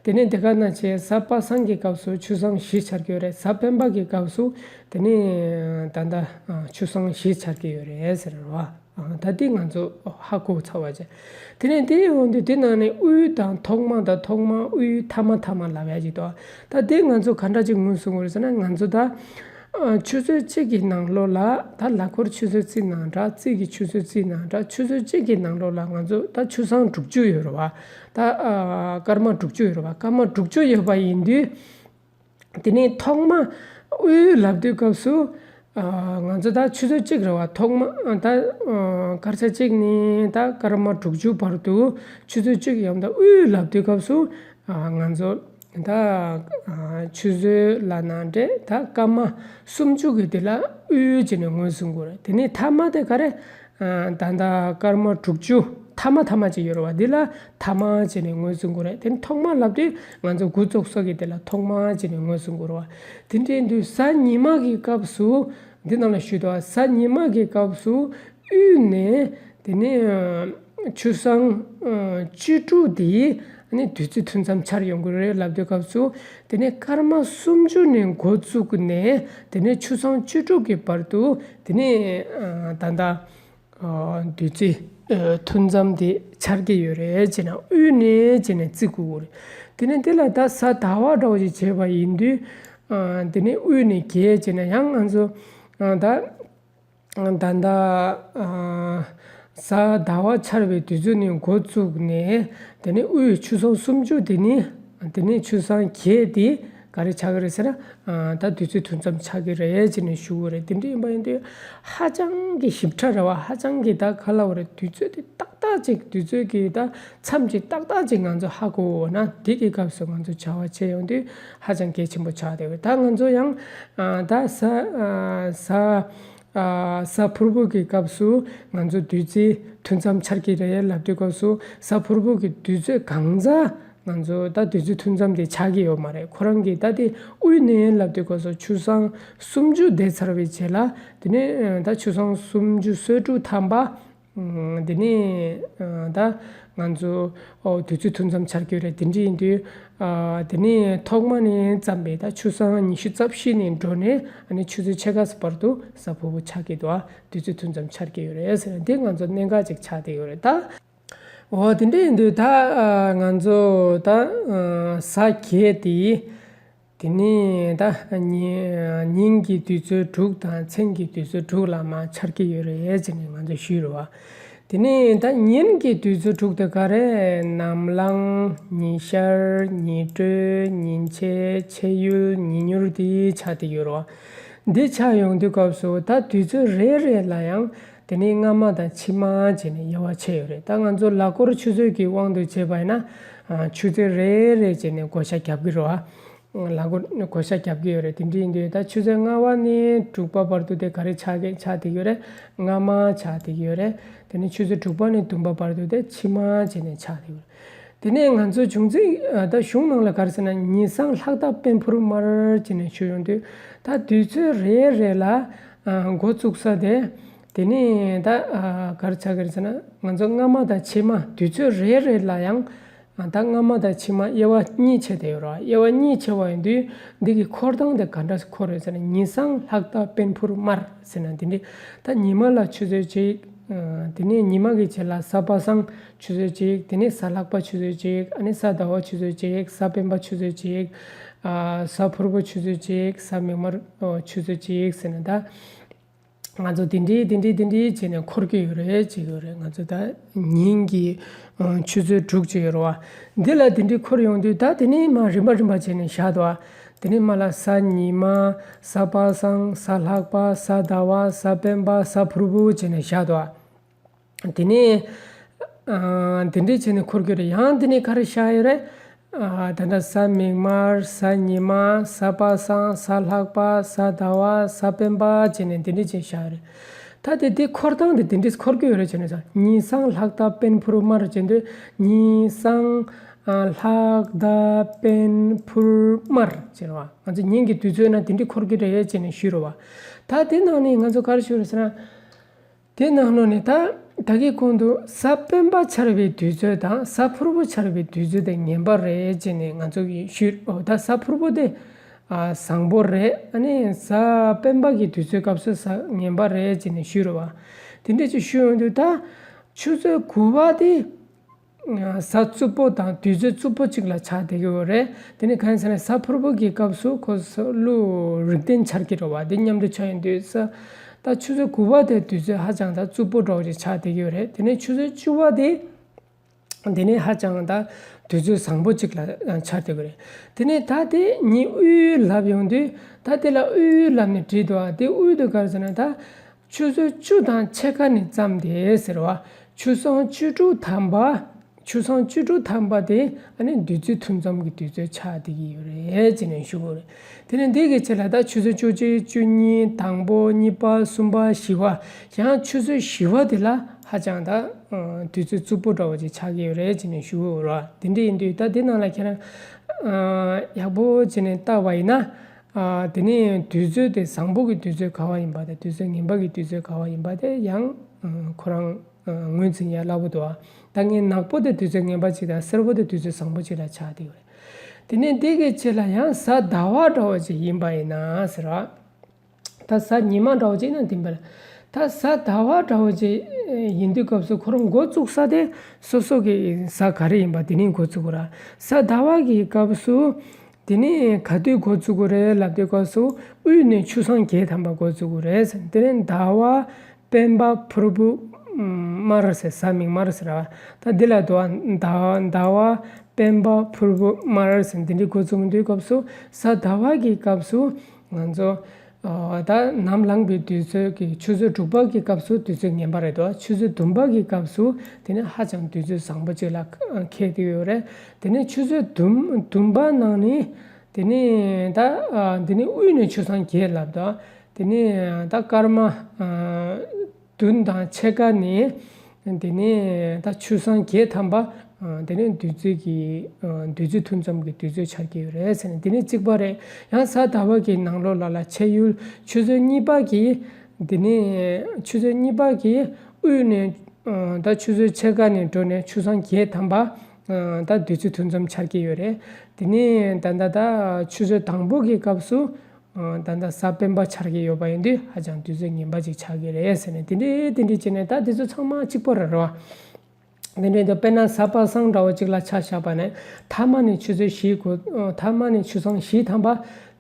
དེ་ནས་དེ་ག་ནང་བཞིན་གཟའ་པ་སངས་ཀྱི་སྐབས་སུ་ཆུ་སྲང་བཞི་འཆར་གྱི་ཡོད་རེད། གཟའ་སྤེན་པ་གི་སྐབས་སུ་དེ་ནས་ད་ལྟ་ཨ་ཆུ་སྲང་བཞི་འཆར་གྱི་ཡོད་རེད་ཟེར་བ། ཨ་ད་འདི་ང་ཚོ་ཧ་གོ་ཚར་བ་བྱས། དེ་ནས་དེ་འོང་དུས་དེ་ནང་ནས་དབུས་དང་ཐོག་མ་དང་ཐོག་མ། དབུས་མཐའ་མ། མཐའ་མ་ལབ་ཡ་ཅིག་འདུག་ད་དེ་ང་ཚོ་ག་འདྲ་ཅིག་ངོས་བཟུང་དགོས་རེད་ཟེར་ན། ང་ཚོ་ད་ཨ་ཆུ་ཚོད་གཅིག་གི་ནང་ལོགས་ལ། ད་ལག་འཁོར་ཆུ་ཚོད་རྩིས་ནང་འདྲ། རྩིས་ཀྱི་ཆུ་ཚོད་རྩིས་ནང་འདྲ། ཆུ་ཚོད་གཅིག་གི་ནང་ལོགས་ལ་ང་ཚོ་ད་ཆུ་སྲང་དྲུག་ཅུ་ཡོད་རེད་བ། ད་ཨ་སྐར་མ་དྲུག་ཅུ་ཡོད་རེད་བ། སྐར་མ་དྲུག་ཅུ་ཡོད་པ་ཡིན་དུས། དེ་ནས་ཐོག་མ་དབུས་ལབ་དུས་སྐབས་སུ་ཨ་ང་ཚོ་ད་ཆུ་ཚོད་གཅིག་རེད་བ། ཐོག་མ་ད་ཨ་སྐར་ཆ་གཅིག་ནས་ད་སྐར་མ་དྲུག་ཅུ་བར་དུ་ཆུ་ཚོད་གཅིག་ཡོང་། ད་དབུས་ལབ་དུས་སྐབས་སུ་ཨ་ང་ཚོ་ད་ཨ་ཆུ་ཚོད་ལབ་ན་འདྲ། ད་སྐར་མ་སུམ་ཅུ་གི་དེ་ལ་དབུས་བྱས་ནས་ངོས་བཟུང་དགོས་རེད། དེ་ནས་མཐའ་མ་དེ་ག་རེ། ཨ་ད་ལྟ་སྐར་མ་དྲུག་ཅུ་མཐའ་མ་མཐའ་མ་ཅིག་ཡོད་རེད་བ། འདི་ལ་མཐའ་མ་བྱས་ནས་ངོས་བཟུང་དགོས་རེད། དེ་ནི་ཐོག་མ་ལབ་དུས་ང་ཚོ་འགོ་བཙུགས་ས་གི་དེ་ལ་ཐོག་མ་བྱས་ནས་ངོས་བཟུང་དགོས་རེད་བ། དེ་འདྲའི་དུས་གཟའ་ཉི་མ་གི་སྐབས་སུ། འདི་ནང་ལ་ཞུས་འདུག་གཟའ་ཉི་མ་གི་སྐབས་སུ་དབུས་ནས་དེ་ནས་ཨ་ཆུ་སྲང་ཨ་བཅུ་དྲུག་དེ་ནི་བདུད་རྩི་ཐུན་མཚམས་འཆར་ཡོང་གི་རེད་ལབ་དུས་སྐབས་སུ། དེ་ནས་སྐར་མ་སུམ་ཅུ་ནས་འགོ་བཙུགས་ནས་དེ་ནས་ཆུ་སྲང་བཅུ་དྲུག་གི་བར་དུ་དེ་ནས་ཨ་ད་ལྟ། ཨ་བདུད་རྩི་ཨ་ཐུན་མཚམས་དེ་འཆར་གྱི་ཡོད་རེད་ཅེ་ན། དབུས་ནས་ཅེ་ནས་བརྩི་དགོས་རེད། དེ་ནས་དེ་ལ་ད་གཟའ་ཟླ་བ་འདྲ་བོ་ཞིག་བྱས་པ་ཡིན་དུས། ཨ་དེ་ནས་དབུས་ནས་བརྒྱད་ཅེ་ན། ཡང་ང་ཚོ་ཨ་ད་ད་ད་ཨ་གཟའ་ཟླ་བ་འཆར་བའི་དུས་ཚོད་ནས་འགོ་བཙུགས་ནས། དེ་ནས་དབུས་ཆུ་སྲང་སུམ་ཅུ་དེ་ནི། དེ་ནས་ཆུ་སྲང་བརྒྱད་དེ། ག་རེ་ཆགས་ཀྱི་རེད་ཟེར་ན། ད་དུས་ཚོད་ཐུང་མཚམས་ཆགས་ཀྱི་རེད་ཅེས་ནས་ཞུ་གི་རེད། དེ་འདྲ་ཡིན་པ་ཡིན་དུས་ཧ་ཅང་གི་ཞིབ་ཕྲ་རེད་བ། ཧ་ཅང་གི་ད་ག་ལབ་དགོས་རེད། དུས་ཚོད་དེ་ཏག་ཏག་ཅིག་དུས་ཚོད་ཀྱི་ད་མཚམས་ཅིག་ཏག་ཏག་ཅིག་ང་ཚོ་ཧ་གོ་འོ་ན། དེ་གི་སྐབས་སུ་ང་ཚོ་བྱ་བ་བྱེད་ཡོང་དུས་ཧ་ཅང་གལ་ཆེན་པོ་ཆགས་བསྡད་ཡོད། ད་ང་ཚོ་ཡང་ད་གཟའ་གཟའ་གཟའ་ཕུར་བུ་གི་སྐབས་སུ་ང་ཚོ་དུས་ཚོད་ཐུང་མཚམས་ཆགས་ཀྱི་རེད་ལབ་དུས་སྐབས་སུ། གཟའ་ཕུར་བུ་གི་དུས་ཚོད་གང་ཟག་ང་ཚོ་ད་དུས་ཚོད་ཐུང་མཚམས་དེ་ཆགས་ཀྱི་ཡོད་མ་རེད། ཁོ་རང་གིས་ད་དེ་དབུས་ནས་ལབ་དུས་སྐབས་སུ་ཆུ་སྲང་སུམ་ཅུ་འདས་ཚར་བའི་རྗེས་ལ། དེ་ནས་ད་ཆུ་སྲང་སུམ་ཅུ་སོ་དྲུག་ཐམ་པ། དེ་ནས་ད་ང་ཚོ་ཨོ་དུས་ཚོད་ཐུང་མཚམས་ཆགས་ཀྱི་རེད། དེ་འདྲ་ཡིན་དུས་དེ་ནས་ཐོག་མ་ནས་བརྩམས་པའི་ད་ཆུ་སྲང་ཉི་ཤུ་རྩ་བཞི་ནས་འགྲོ་ནས། ཨ་ནི་ཆུ་ཚོད་ཕྱེད་ཀ་བར་དུ་གཟའ་ཕུར་བུ་ཆགས་ཀྱི་འདུག་ཨ། དུས་ཚོད་ཐུང་མཚམས་ཆགས་ཀྱི་ཡོད་རེད་ཟེར་ན། འདི་ང་ཚོ་གནད་འགག་ཅིག་ཆགས་བསྡད་ཡོད་རེད་ད། འོ་དེ་འདྲ་ཡིན་དུས་ད་ང་ཚོ་ད་གཟའ་བརྒྱད་དེ། དེ་ནས་ད་ཉི་ཉིན་གྱི་དུས་ཚོད་དྲུག་དང་མཚན་གྱི་དུས་ཚོད་དྲུག་ལ་མར་འཆར་གྱི་ཡོད་རེད་ཅེས་ནས་ང་ཚོས་ཞུས་རེད་བ། དེ་ནས་ད་ཉིན་གྱི་དུས་ཚོད་དྲུག་དེ་ག་རེ། ནམ་ལངས། ཉི་ཤར། ཉི་དྲོས། ཉིན་བྱེད། ཕྱེད་ཡུལ། ཉི་ཉུར་དེ་ཆགས་བསྡད་ཡོད་རེད་བ། འདི་ཆགས་ཡོང་དུས་སྐབས་སུ་ད་དུས་ཚོད་རེ་རེ་ལ་ཡང་དེ་ནས་སྔ་མ་དང་ཕྱི་མ་བྱས་ནས་དབྱེ་བ་ཕྱེ་ཡོད་རེད། ད་ང་ཚོ་ལག་འཁོར་ཆུ་ཚོད་ཀྱི་དབང་དུ་བྱས་པ་ཡིན་ན། ཆུ་ཚོད་རེ་རེ་བྱས་ནས་བགོ་བཤའ་རྒྱབ་ཀྱི་རེད་བ། ལག་འཁོར་བགོ་བཤའ་རྒྱབ་ཀྱི་ཡོད་རེད། དེ་འདྲ་ཡིན་དུས་ད་ཆུ་ཚོད་ལྔ་པ་ནས་དྲུག་པ་བར་དུ་དེ་ག་རེ་ཆགས་ཀྱི་ཆགས་བསྡད་ཀྱི་ཡོད་རེད། སྔ་མ་ཆགས་བསྡད་ཀྱི་ཡོད་རེད། དེ་ནས་ཆུ་ཚོད་དྲུག་པ་ནས་བདུན་པ་བར་དུ་དེ་ཕྱི་མ་བྱས་ནས་ཆགས་བསྡད་ཀྱི་ཡོད་རེད། དེ་ནས་ང་ཚོ་བྱུང་ཚིག་ད་གཞུང་ནང་ལ་ག་རེ་ཟེར་ན། ཉི་སྲང་ལྷག་ད་དཔལ་འཕུར་དམར་བྱས་ནས་ཞུ་ཡོང་དུས། ད་དུས་ཚོད་རེ་རེ་ལ་འགོ་བཙུགས་ས་དེ། དེ་ནས་ད་ག་རེ་ཆགས་ཀྱི་རེད་ཟེར་ན། ང་ཚོ་སྔ་མ་དང་ཕྱི་མ་དུས་ཚོད་རེ་རེ་ལ་ཡང་ད་སྔ་མ་དང་ཕྱི་མ་དབྱེ་བ་གཉིས་ཕྱེ་བསྡད་ཡོད་རེད་བ། དབྱེ་བ་གཉིས་ཕྱེ་བ་ཡིན་དུས། འདི་གི་འཁོར་སྟངས་དེ་ག་འདྲ་འཁོར་ཡོད་ཟེར་ན། ཉི་སྲང་ལྷག་ད་དཔལ་འཕུར་དམར་ཟེར་ན་འདི་འདྲ། ད་ཉི་མ་ལ་ཆུ་ཚོད་གཅིག་དེ་ནས་ཉི་མ་གི་རྗེས་ལ་གཟའ་པ་སངས་ཆུ་ཚོད་གཅིག་དེ་ནས་གཟའ་ལྷག་པ་ཆུ་ཚོད་གཅིག་ཨ་ནི་གཟའ་ཟླ་བ་ཆུ་ཚོད་གཅིག་གཟའ་སྤེན་པ་ཆུ་ཚོད་གཅིག་ཨ་གཟའ་ཕུར་བུ་ཆུ་ཚོད་གཅིག་གཟའ་མིག་དམར་ཨོ་ཆུ་ཚོད་གཅིག་ཟེར་ནས། ད་ང་ཚོ་དེ་འདྲའི་དེ་འདྲའི་དེ་འདྲའི་བྱས་ནས་འཁོར་གྱི་ཡོད་རེད་ཅེས་ཡོད་རེད། ང་ཚོ་ད་ཉིན་གྱི་ཨོ་ཆུ་ཚོད་དྲུག་ཅིག་ཡོད་རེད་བ། འདི་ལ་དེ་འདྲའི་འཁོར་ཡོང་དུས། ད་དེ་ནས་མར་རིམ་པ་རིམ་པ་བྱས་ནས་བཞག་འདུག་བ། དེ་ནས་མར་ལ་གཟའ་ཉི་མ། གཟའ་པ་སངས། གཟའ་ལྷག་པ། གཟའ་ཟླ་བ། གཟའ་སྤེན་པ། གཟའ་ཕུར་བུ་བྱས་ནས་བཞག་འདུག་བ། དེ་ནས་ཨ་དེ་འདྲས་བྱས་ནས་འཁོར་གྱི་རེད། ཡང་དེ་ནས་ག་རེ་བཞག་ཡོད་རེད། ཨ་ད་ལྟ་གཟའ་མིག་དམར། གཟའ་ཉི་མ། གཟའ་པ་སངས། གཟའ་ལྷག་པ། གཟའ་ཟླ་བ། གཟའ་སྤེན་པ་བྱས་ནས་དེ་འདྲས་བྱས་བཞག་ཡོད་རེད། ད་དེ་དེ་འཁོར་སྟངས་དེ་དེ་འདྲས་འཁོར་གྱི་ཡོད་རེད་བྱས་ནས་ཟེར། ཉི་སྲང་ལྷག་ད་དཔལ་འཕུར་དམར་བྱས་དུས། ཉི་སྲང་ཨ་ལྷག་ད་དཔལ་འཕུར་དམར་བྱས་རེད་བ། ང་ཚོ་ཉིན་གྱི་དུས་ཚོད་ན་དེ་འདྲས་འཁོར་གྱི་རེད་བྱས་ནས་ཞུས་རེད་བ། ད་དེ་ནང་ནས་ང་ཚོ་ག་རེ་ཞུས་རེད་ཟེར་ན། དེ་ནང་ལོགས་ནས་ད་ད་གིན་གོང་དུ་གཟའ་སྤེན་པ་འཆར་བའི་དུས་ཚོད་དང་གཟའ་ཕུར་བུ་འཆར་བའི་དུས་ཚོད་དེ་ངན་པ་རེད་ཅེས་ནས་ང་ཚོ་གིས་ཞུས། ཨོ་ད་གཟའ་ཕུར་བུ་དེ་ཨ་བཟང་པོ་རེད། ཨ་ནི་གཟའ་སྤེན་པ་གི་དུས་ཚོད་སྐབས་སུ་གཟའ་ངན་པ་རེད་ཅེས་ནས་ཞུས་རེད་བ། དེ་འདྲས་ཅིག་ཞུས་ཡོང་དུས། ད་ཆུ་ཚོད་དགུ་པ་དེ་གཟའ་རྩུབ་པོ་དང་དུས་ཚོད་རྩུབ་པོ་གཅིག་ལ་ཆགས་བསྡད་ཀྱི་ཡོད་རེད། དེ་ནི་གང་ཡིན་ཟེར་ན། གཟའ་ཕུར་བུ་གི་སྐབས་སུ་ཁོ་ཀླུ་རིགས་ལྡན་འཆར་གྱི་རེད་བ། དེ་མཉམ་དུ་ཆགས་ཡོང་དུས་ས། ད་ཆུ་ཚོད་དགུ་པ་དེ་དུས་ཚོད་ཧ་ཅང་ད་རྩུབ་པོ་འདྲ་བོ་ཅིག་ཆགས་བསྡད་ཀྱི་ཡོད་རེད། དེ་ནས་ཆུ་ཚོད་བཅུ་པ་དེ་དེ་ནས་ཧ་ཅང་ད་དུས་ཚོད་བཟང་པོ་ཅིག་ལ་ཆགས་བསྡད་ཀྱི་རེད། དེ་ནས་ད་དེ་ཉིན་དབུས་ལབ་ཡོང་དུས། ད་དེ་ལ་དབུས་ལབ་ནས་བྲིས་འདུག་ཨ། དེ་དབུས་དེ་ག་རེ་ཟེར་ན། ད་ཆུ་ཚོད་བཅུ་དང་ཕྱེད་ཀ་ནས་བརྩམས་ཏེ་ཟེར་བ། ཆུ་སྲང་བཅུ་དྲུག་ཐམ་པ། ཆུ་སྲང་བཅུ་དྲུག་ཐམ་པ་དེ་ཨ་ནི་དུས་ཚོད་ཐུང་མཚམས་ཀྱི་དུས་ཚོད་ཆགས་བསྡད་ཀྱི་ཡོད་རེད་ཅེས་ནས་ཞུ་དགོས་རེད། དེ་ནས་འདི་གི་ཆེད་ལ་ད་ཆུ་ཚོད་བཅུ་གཅིག་བཅུ་གཉིས། དང་པོ། གཉིས་པ། གསུམ་པ། བཞི་པ། ཡང་ཆུ་ཚོད་བཞི་པ་དེ་ལ་ཧ་ཅང་ད་དུས་ཚོད་རྩུབ་པོ་འདྲ་བོ་ཅིག་ཆགས་ཀྱི་ཡོད་རེད་ཅེས་ནས་ཞུ་དགོས་རེད། དེ་འདྲ་ཡིན་དུས་ད་དེ་ནང་ལ་ཁྱེད་རང་ཡག་པོ་བྱས་ནས་བལྟ་བ་ཡིན་ན། ཨ་དེ་ནས་དུས་ཚོད་དེ་བཟང་པོ་གི་དུས་ཚོད་ག་བ་ཡིན་པ་དང་། དུས་ཚོད་ངན་པ་གི་དུས་ཚོད་ག་བ་ཡིན་པ་དེ་ཡང་ཨ་ཁོ་རང་ཨ་ངོས་འཛིན་ཡ་སླ་པོ་འདུག་ཨ། ད་ངས་ནག་པོ་དེ་དུས་ཚོད་ངན་པ་ཅིག་དང་། སེར་པོ་དེ་དུས་ཚོད་བཟང་པོ་ཅིག་ལ་ཆགས་བསྡད་ཡོད་རེད། དེ་ནས་འདི་གི་ཆེད་ལ་ཡང་གཟའ་ཟླ་བ་འདྲ་བོ་ཅིག་ཡིན་པ་ཡིན་ན་ཟེར་བ། ད་གཟའ་ཉི་མ་འདྲ་བོ་ཅིག་ཡིན་ན་བདེན་པ་རེད། ད་གཟའ་ཟླ་བ་འདྲ་བོ་ཅིག་ཡིན་དུས་སྐབས་སུ་ཁོ་རང་འགོ་བཙུགས་ས་དེ་སོ་སོ་གི་གཟའ་ག་རེ་ཡིན་པ་དེ་ནས་འགོ་བཙུགས་དགོས་ར། གཟའ་ཟླ་བ་གི་སྐབས་སུ་དེ་ནས་ག་དུས་འགོ་བཙུགས་དགོས་རེད་ལབ་དུས་སྐབས་སུ་དབུས་ནས་ཆུ་སྲང་བརྒྱད་ཐམ་པ་འགོ་བཙུགས་དགོས་རེད་ཟེར། དེ་ནས་ཟླ་བ། སྤེན་པ། ཕུར་བུ། དམར་ཟེར། གཟའ་མིག་དམར་ཟེར་ར། ད་འདི་ལ་དུ་བ་ཟླ་ཟླ་བ། སྤེན་པ་ཕུར་བུ་དམར་ཟེར་འདི་འདྲའི་འགོ་བཙུགས་དུས་སྐབས་སུ་གཟའ་ཟླ་བ་གི་སྐབས་སུ་ང་ཚོ་ཨ་ད་ནམ་ལངས་པའི་དུས་ཚོད་ཀྱི་ཆུ་ཚོད་དྲུག་པ་གི་སྐབས་སུ་དུས་ཚོད་ངན་པ་རེད་དོ། ཆུ་ཚོད་བདུན་པ་གི་སྐབས་སུ་དེ་ནི་ཧ་ཅང་དུས་ཚོད་བཟང་པོ་ཅིག་ལ་འཁེལ་བསྡད་ཡོད་རེད། དེ་ནི་ཆུ་ཚོད་བདུན་བདུན་པ་ནང་ནས་དེ་ནི་ད་ཨ་དེ་ནི་དབུས་ནས་ཆུ་སྲང་བརྒྱད་ལབ་དོ། དེ་ནི་ད་སྐར་མ་ཨ་བདུན་དང་ཕྱེད་ཀ་ནས་དེ་ནས་ད་ཆུ་སྲང་བརྒྱད་ཐམ་པ་ཨ་དེ་ནས་དུས་ཚོད་ཀྱི་ཨ་དུས་ཚོད་ཐུན་མཚམས་ཀྱི་དུས་ཚོད་ཆགས་ཀྱི་ཡོད་རེད་ཟེར་ནས་དེ་ནས་གཅིག་པ་རེད། ཡང་གཟའ་ཟླ་བ་གི་ནང་ལོགས་ལ་ལ་ཕྱེད་ཡུལ་ཆུ་ཚོད་གཉིས་པ་གི་དེ་ནས་ཆུ་ཚོད་གཉིས་པ་གི་དབུས་ནས་ཨ་ད་ཆུ་ཚོད་ཕྱེད་ཀ་ནས་འགྲོ་ནས་ཆུ་སྲང་བརྒྱད་ཐམ་པ་ཨ་ད་དུས་ཚོད་ཐུན་མཚམས་ཆགས་ཀྱི་ཡོད་རེད། དེ་ནས་ད་ད་ད་ཆུ་ཚོད་དང་པོ་གི་སྐབས་སུ། ཨ་ད་ལྟ་གཟའ་སྤེན་པ་འཆར་གྱི་ཡོད་པ་ཡིན་དུས་ཧ་ཅང་དུས་ཚོད་ངན་པ་ཅིག་ཆགས་ཀྱི་རེད་ཟེར་ནས་དེ་འདྲའི་དེ་འདྲའི་བྱས་ནས་ད་དེ་ཚོ་ཚང་མ་གཅིག་པ་རེད་རོ། དེ་འདྲའི་འདུག་དཔེར་ན་གཟའ་པ་སངས་འདྲ་བོ་ཅིག་ལ་ཆ་བཞག་པ་ནས་ཐ་མ་ནས་ཆུ་ཚོད་བཞི་དགུ་ཨ་ཐ་མ་ནས་ཆུ་སྲང་བཞི་ཐམ་པ་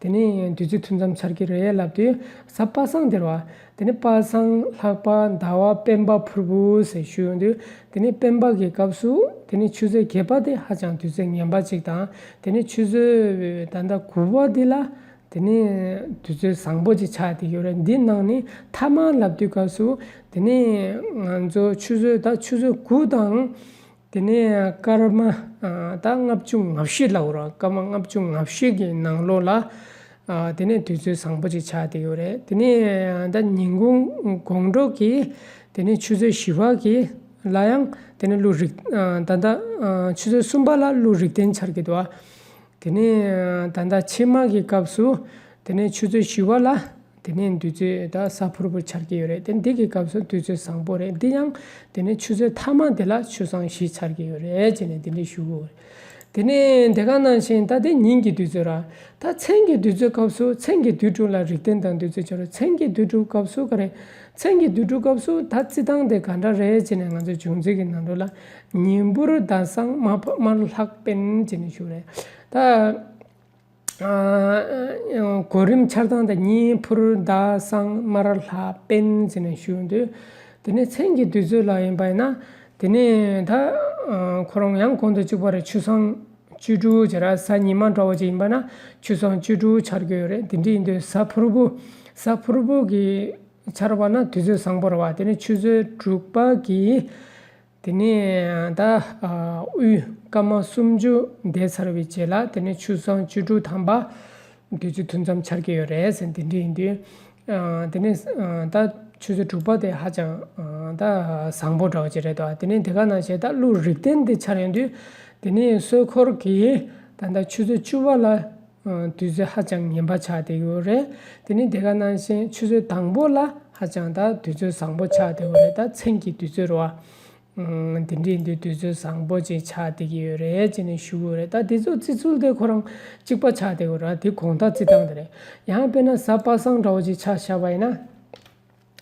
དེ་ནས་དུས་ཚོད་ཐུན་མཚམས་འཆར་གྱི་རེད་ལབ་དུས་གཟའ་པ་སངས་དེ་རེད་བ། དེ་ནས་པ་སངས་ལྷག་པ་ཟླ་བ་སྤེན་པ་ཕུར་བུ་ཟེར་ཞུ་ཡོང་དུས་དེ་ནས་སྤེན་པ་གི་སྐབས་སུ་དེ་ནས་ཆུ་ཚོད་བརྒྱད་པ་དེ་ཧ་ཅང་དུས་ཚོད་ངན་པ་ཅིག་དང་དེ་ནས་ཆུ་ཚོད་ད་ལྟ་དགུ་པ་དེ་ལ། དེ་ནས་དུས་ཚོད་བཟང་པོ་ཅིག་ཆགས་བསྡད་ཡོད་རེད། འདི་ནང་ནས་ཐ་མ་ལབ་དུས་སྐབས་སུ་དེ་ནས་ང་ཚོ་ཆུ་ཚོད་ད་ཆུ་ཚོད་དགུ་དང་དེ་ནས་སྐར་མ་ཨ་ད་ལྔ་བཅུ་ང་བཞི་ལབ་དགོས་རེད། སྐར་མ་ལྔ་བཅུ་ང་བཞི་གི་ནང་ལོགས་ལ་ཨ་དེ་ནས་དུས་ཚོད་བཟང་པོ་ཅིག་ཆགས་བསྡད་ཡོད་རེད། དེ་ནས་ད་ཉིན་གུང་དགོང་དྲོ་གི་དེ་ནས་ཆུ་ཚོད་བཞི་པ་གི་ལ་ཡང་དེ་ནས་ཀླུ་རིག་ཨ་ད་ད་ཨ་ཆུ་ཚོད་གསུམ་པ་ལ་ཀླུ་རིག་ལྡན་འཆར་གྱི་འདུག་ཨ། དེ་ནས་ད་ལྟ་ཕྱི་མ་གི་སྐབས་སུ་དེ་ནས་ཆུ་ཚོད་བཞི་པ་ལ་དེ་ནས་དུས་ཚོད་ད་གཟའ་ཕུར་བུ་འཆར་གྱི་ཡོད་རེད། དེ་འདི་གི་སྐབས་སུ་དུས་ཚོད་བཟང་པོ་རེད། འདི་ཡང་དེ་ནས་ཆུ་ཚོད་ཐ་མ་དེ་ལ་ཆུ་སྲང་བཞི་འཆར་གྱི་ཡོད་རེད་ཅེས་ནས་དེ་འདྲ་ཞུ་དགོས་རེད། དེ་ནས་དེ་ག་ནང་བཞིན་ད་དེ་ཉིན་གྱི་དུས་ཚོད་ར། ད་མཚན་གྱི་དུས་ཚོད་སྐབས་སུ་མཚན་གྱི་དུས་དྲུག་ལ་རིག་ལྡན་དང་དུས་ཚོད་འཆར་རོ། མཚན་གྱི་དུས་དྲུག་སྐབས་སུ་ག་རེ། མཚན་གྱི་དུས་དྲུག་སྐབས་སུ་ད་རྩི་སྟངས་དེ་ག་འདྲ་རེད་ཅེས་ནས་ང་ཚོ་བྱུང་ཚུལ་གྱི་ནང་དུ་ལ་ཉིན་ཕུར་ཟླ་བཟང་མ་ཕ་དམར་ལྷག་སྤེན་ཅེས་ནས་ཞུ་རེད། ད་ཨ་གོ་རིམ་འཆར་སྟངས་དེ་ཉིན་ཕུར་ཟླ་བཟང་དམར་ལྷག་སྤེན་ཅེས་ནས་ཞུ་འདུག་དེ་ནས་མཚན་གྱི་དུས་ཚོད་ལ་ཡིན་པ་ཡིན་ན་དེ་ནས་ད་ཨ་ཁོ་རང་ཡང་གོང་དུ་བཅུག་པ་རེད། ཆུ་སྲང་བཅུ་དྲུག་བྱས་ར་གཟའ་ཉི་མ་འདྲ་བོ་ཅིག་ཡིན་པ་ན་ཆུ་སྲང་བཅུ་དྲུག་འཆར་གྱི་ཡོད་རེད། དེ་འདྲ་ཡིན་དུས་གཟའ་ཕུར་བུ་གཟའ་ཕུར་བུ་གི་འཆར་བ་ན་དུས་ཚོད་བཟང་པོ་རེད་བ། དེ་ནས་ཆུ་ཚོད་དྲུག་པ་གི་དེ་ནས་ད་ཨ་དབུས་སྐར་མ་སུམ་ཅུ་འདས་ཚར་བའི་རྗེས་ལ་དེ་ནས་ཆུ་སྲང་བཅུ་དྲུག་ཐམ་པ་དུས་ཚོད་ཐུན་མཚམས་འཆར་གྱི་ཡོད་རེད་ཟེར། དེ་འདྲ་ཡིན་དུས་ཨ་དེ་ནས་ཨ་ད་ཆུ་ཚོད་དྲུག་པ་དེ་ཧ་ཅང་ཨ་ད་བཟང་པོ་འདྲ་བོ་ཅིག་རེད་དོ། དེ་ནས་དེ་ག་ནང་བཞིན་ད་ཀླུ་རིག་ལྡན་དེ་འཆར་ཡོང་དུས་དེ་ནས་སྲོད་འཁོར་གྱི་ད་ད་ཆུ་ཚོད་བཅུ་པ་ལ། ཨ་དུས་ཚོད་ཧ་ཅང་ངན་པ་ཆགས་བསྡད་ཡོད་རེད། དེ་ནས་དེ་ག་ནང་བཞིན་ཆུ་ཚོད་དང་པོ་ལ་ཧ་ཅང་ད་དུས་ཚོད་བཟང་པོ་ཆགས་བསྡད་ཡོད་རེད། ད་མཚན་གྱི་དུས་ཚོད་རེད་བ། ཨ་དེ་འདྲ་ཡིན་དུས་དུས་ཚོད་བཟང་པོ་ཅིག་ཆགས་བསྡད་ཀྱི་ཡོད་རེད་ཅེས་ནས་ཞུ་གི་ཡོད་རེད། ད་དེ་ཚོ་བརྩི་ཚུལ་དེ་ཁོ་རང་གཅིག་པ་ཆགས་བསྡད་ཡོད་རེད། དེ་གོང་ཐག་བརྩི་སྟངས་དེ་རེད། ཡང་དཔེར་ན་གཟའ་པ་སངས་འདྲ་བོ་ཅིག་ཆ་བཞག་པ་ཡིན་ན།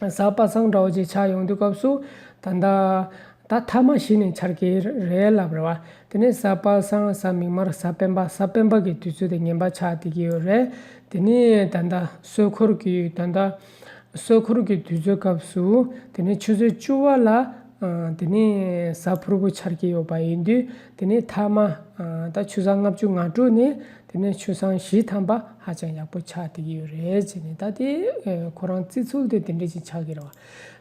གཟའ་པ་སངས་འདྲ་བོ་ཅིག་ཆགས་ཡོང་དུས་སྐབས་སུ་ད་ལྟ་ད་ཐ་མ་གཞི་ནས་འཆར་གྱི་རེད་ལབ་རེད་བ། དེ་ནས་གཟའ་པ་སངས་གཟའ་མིག་དམར་གཟའ་སྤེན་པ་གཟའ་སྤེན་པ་གི་དུས་ཚོད་དེ་ངན་པ་ཆགས་བསྡད་ཀྱི་ཡོད་རེད། དེ་ནས་ད་ལྟ་སྲོད་འཁོར་གྱི་ད་ལྟ་སྲོད་འཁོར་གྱི་དུས་ཚོད་སྐབས་སུ་དེ་ནས་ཆུ་ཚོད་བཅུ་པ་ལ་ཨ་དེ་ནས་གཟའ་ཕུར་བུ་འཆར་གྱི་ཡོད་པ་ཡིན་དུས་དེ་ནས་ཐ་མ་ཨ་ད་ཆུ་སྲང་ལྔ་བཅུ་ང་དྲུག་ནས་དེ་ནས་ཆུ་སྲང་བཞི་ཐམ་པ་ཧ་ཅང་ཡག་པོ་ཆགས་བསྡད་ཀྱི་ཡོད་རེད་ཅེས་ནས་ད་དེ་ཨ་ཁོ་རང་བརྩི་ཚུལ་དེ་དེ་འདྲ་ཅིག་ཆགས་ཀྱི་རེད་བ།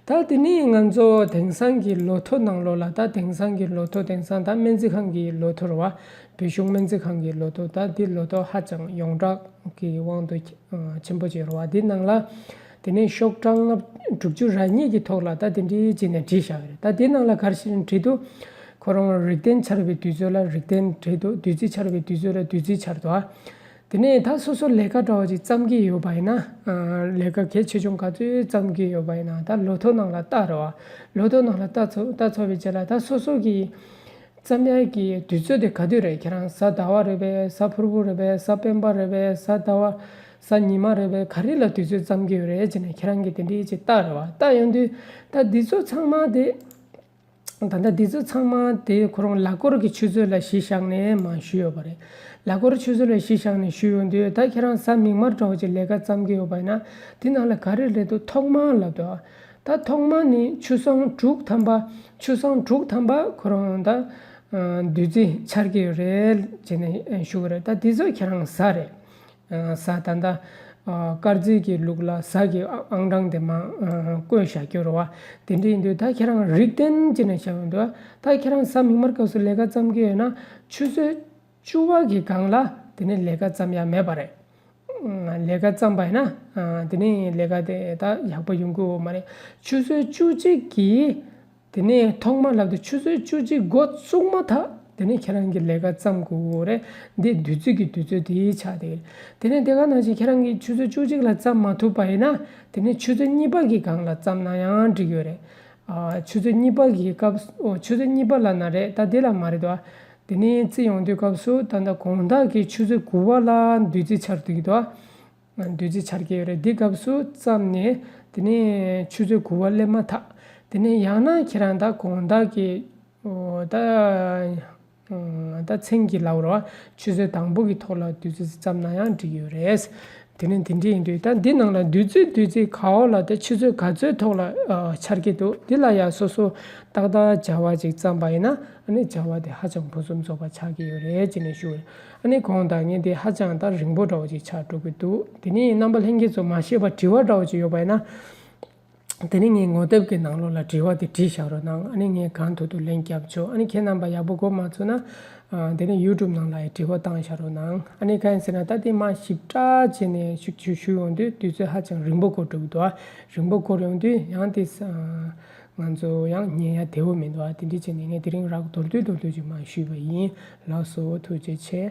ད་དེ་ནས་ང་ཚོ་དེང་སང་གི་ལོ་ཐོ་ནང་ལོགས་ལ་ད་དེང་སང་གི་ལོ་ཐོ་དེང་སང་ད་སྨན་རྩིས་ཁང་གི་ལོ་ཐོ་རེད་བ། བོད་གཞུང་སྨན་རྩིས་ཁང་གི་ལོ་ཐོ། ད་འདི་ལོ་ཐོ་ཧ་ཅང་ཡོངས་གྲགས་ཀྱི་དབང་དུ་ཨ་ཆེན་པོ་ཅིག་རེད་བ། འདི་ནང་ལ་དེ་ནས་ཤོག་གྲངས་ལྔ་དྲུག་ཅུ་རེ་གཉིས་ཀྱི་ཐོག་ལ་ད་དེ་འདྲའི་བྱས་ནས་བྲིས་བཞག་གི་རེད། ད་འདི་ནང་ལ་ག་རེ་བྲིས་འདུག་ཁོ་རང་རིག་ལྡན་འཆར་བའི་དུས་ཚོད་ལ་རིག་ལྡན་བྲིས་འདུག་དུས་ཚིགས་འཆར་བའི་དུས་ཚོད་ལ་དུས་ཚིགས་འཆར་འདུག་ཨ། དེ་ནས་ད་སོ་སོ་ལས་ཀ་འདྲ་བོ་ཅིག་བརྩམས་ཀྱི་ཡོད་པ་ཡིན་ན། ཨ་ལས་ཀ་གལ་ཆེ་ཆུང་ག་ཚོད་བརྩམས་ཀྱི་ཡོད་པ་ཡིན་ན་ད་ལོ་ཐོ་ནང་ལ་ལྟ་རེད་བ། ལོ་ཐོ་ནང་ལ་ལྟ་ཚོ་ལྟ་ཚར་བའི་རྗེས་ལ་ད་སོ་སོ་གི་བརྩམས་ཡག་གི་དུས་ཚོད་དེ་ག་དུས་རེད། ཁྱེད་རང་གཟའ་ཟླ་བ་རེད་པས། གཟའ་ཕུར་བུ་རེད་པས། གཟའ་སྤེན་པ་རེད་པས། གཟའ་ཟླ་བ། གཟའ་ཉི་མ་རེད་པས། ག་རེ་ལ་དུས་ཚོད་བརྩམས་ཀྱི་ཡོད་རེད་ཅེས་ནས་ཁྱེད་རང་གིས་དེ་འདྲའི་ཅིག་ལྟ་རེད་བ། ལྟ་ཡོང་དུས་ད་འདི་ཚོ་ཚང་མ་དེ། ད་ལྟ་འདི་ཚོ་ཚང་མ་དེ་ཁོ་རང་ལག་འཁོར་གྱི་ཆུ་ཚོད་ལ་གཞི་བཞག་ནས་མར་ཞུས་ཡོད་པ་རེད། ལག་འཁོར་ཆུ་ཚོད་ལ་གཞི་བཞག་ནས་ཞུས་ཡོང་དུས་ད་ཁྱེད་རང་གཟའ་མིག་དམར་འདྲ་བོ་ཅིག་ལས་ཀ་བརྩམས་ཀྱི་ཡོད་པ་ཡིན་ན་དེ་ནང་ལ་ག་རེ་རེད་འདུག་ཐོག་མར་ལབ་འདུག་ད་ཐོག་མ་ནི་ཆུ་སྲང་དྲུག་ཐམ་པ། ཆུ་སྲང་དྲུག་ཐམ་པ་ཁོ་རང་ད་ བདུད་རྩི་འཆར་གྱི་ཡོད་རེད་ཅེས་ནས་ཞུ་གི་རེད། ད་དེ་ཚོ་ཁྱེད་རང་གཟའ་རེད། གཟའ་ད་ལྟ་དཀར་རྩིས་ཀྱི་ལུགས་ལ་གཟའ་གི་ཨང་གྲངས་དེ་མ་བཀོད་བཞག་རྒྱུ་རེད་བ། དེ་འདྲ་ཡིན་དུས་ད་ཁྱེད་རང་རིགས་ལྡན་ཅེས་ནས་བཤད་ཡོང་དུས་ད་ཁྱེད་རང་གཟའ་མིག་དམར་སྐབས་སུ་ལས་ཀ་བརྩམ་གྱི་ཡོད་ན་ཆུ་ཚོད་བཅུ་པ་གི་སྒང་ལ་དེ་ནས་ལས་ཀ་བརྩམ་ཡ་མེད་པ་རེད། ལས་ཀ་བརྩམས་པ་ཡིན་ན། དེ་ནས་ལས་ཀ་དེ་ད་ཡག་པོ་ཡོང་གི་ཡོད་མ་རེད། ཆུ་ཚོད་བཅུ་གཅིག་གི་དེ་ནས་ཐོག་མ་ལབ་དུས་ཆུ་ཚོད་བཅུ་གཅིག་འགོ་བཙུགས་མ་ཐག་དེ་ནས་ཁྱེད་རང་གིས་ལས་ཀ་བརྩམ་དགོས་རེད། འདི་བདུད་རྩི་གི་དུས་ཚོད་དེ་ཆགས་བསྡད་ཀྱི་རེད། དེ་ནས་དེ་ག་ནང་བཞིན་ཁྱེད་རང་གིས་ཆུ་ཚོད་བཅུ་གཅིག་ལ་བརྩམས་མ་ཐུབ་པ་ཡིན་ན་དེ་ནས་ཆུ་ཚོད་གཉིས་པ་གི་སྒང་ལ་བརྩམས་ན་ཡང་འགྲིག་ཡོད་རེད། ཆུ་ཚོད་གཉིས་པ་གི་སྐབས་ཨོ་ཆུ་ཚོད་གཉིས་པ་ལབ་ན་རེད། ད་དེ་ལ་མ་རེད་དོ། དེ་ནས་རྩིས་ཡོང་དུས་སྐབས་སུ་ད་ལྟ་དགོང་དག་གི་ཆུ་ཚོད་དགུ་པ་ལ་བདུད་རྩི་འཆར་འདུག་གི་དོ། བདུད་རྩི་འཆར་གྱི་ཡོད་རེད། འདི་སྐབས་སུ་བརྩམས་ནས་དེ་ནས་ཆུ་ཚོད་དགུ་པ་སླེབས་མ་ཐག་དེ་ནས་ཡང་ན་ཁྱེད་རང་ད་དགོང་དག་གི་ཨོ་ད་ད་མཚན་གྱི་ལའོ་རོ་ཆུ་ཚོད་དང་པོ་གི་ཐོག་ལ་བདུད་རྩི་བརྩམས་ན་ཡང་འགྲིག་གི་ཡོད་རེད། དེ་ནས་དེ་འདྲ་ཡིན་དུས་ད་འདི་ནང་ལ་བདུད་རྩི་བདུད་རྩི་གའོ་ལ་དེ་ཆུ་ཚོད་ག་ཚོད་ཐོག་ལ་འཆར་གྱི་འདུག་འདི་ལ་ཡང་སོ་སོ་ཏག་ཏག་བྱ་བ་ཅིག་བརྩམས་པ་ཡིན་ན་ཨ་ནི་བྱ་བ་དེ་ཧ་ཅང་ཕུན་སུམ་ཚོགས་པ་ཆགས་ཀྱི་ཡོད་རེད་ཅེས་ནས་ཞུ། ཨ་ནི་གོང་དང་ངས་འདི་ཧ་ཅང་ད་རིང་པོ་འདྲ་བོ་ཅིག་ཆགས་འགྲོ་གི་འདུག་དེ་ནས་རྣམ་པ་ལྷན་རྒྱས་ཚོ་མ་ཤེས་པ་དྲི་བ་འདྲ་བོ་ཅིག་ཡོད་པ་ཡིན་ན། དེ་ནས་ངའི་ངོ་དེབ་ཀྱི་ནང་ལོགས་ལ་དྲི་བ་དེ་བྲིས་བཞག་རོགས་གནང་། ཨ་ནི་ངས་གང་ཐུབ་ཐུབ་ལན་བརྒྱབ་ཆོག་ཨ་ནི་ཁྱེད་རྣམ་པ་ཡག་པོ་གོ་མ་ཚོར་ན། དེ་ནས་ཡུ་ཊུབ་ནང་ལ་ཡང་དྲི་བ་བཏང་བཞག་རོགས་གནང་། ཨ་ནི་གང་ཡིན་ཟེར་ན་ད་དེ་མ་ཞིབ་ཕྲ་བྱས་ནས་ཞུ་ཞུ་ཞུ་ཡོང་དུས་དུས་ཚོད་ཧ་ཅང་རིང་པོ་འགོར་འགྲོ་གི་འདུག་རིང་པོ་འགོར་ཡོང་དུས་ཡང་དེ་ང་ཚོ་ཡང་ཉན་ཡ་བདེ་བོ་མི་འདུག་དེ་འདྲ་བྱས་ནས་ངས་དེ་རིང་རགས་མདོར་བསྡུས་མདོར་བསྡུས་ཅིག་མར་ཞུས་པ་ཡིན། ལགས་སོ། ཐུགས་རྗེ་ཆེ།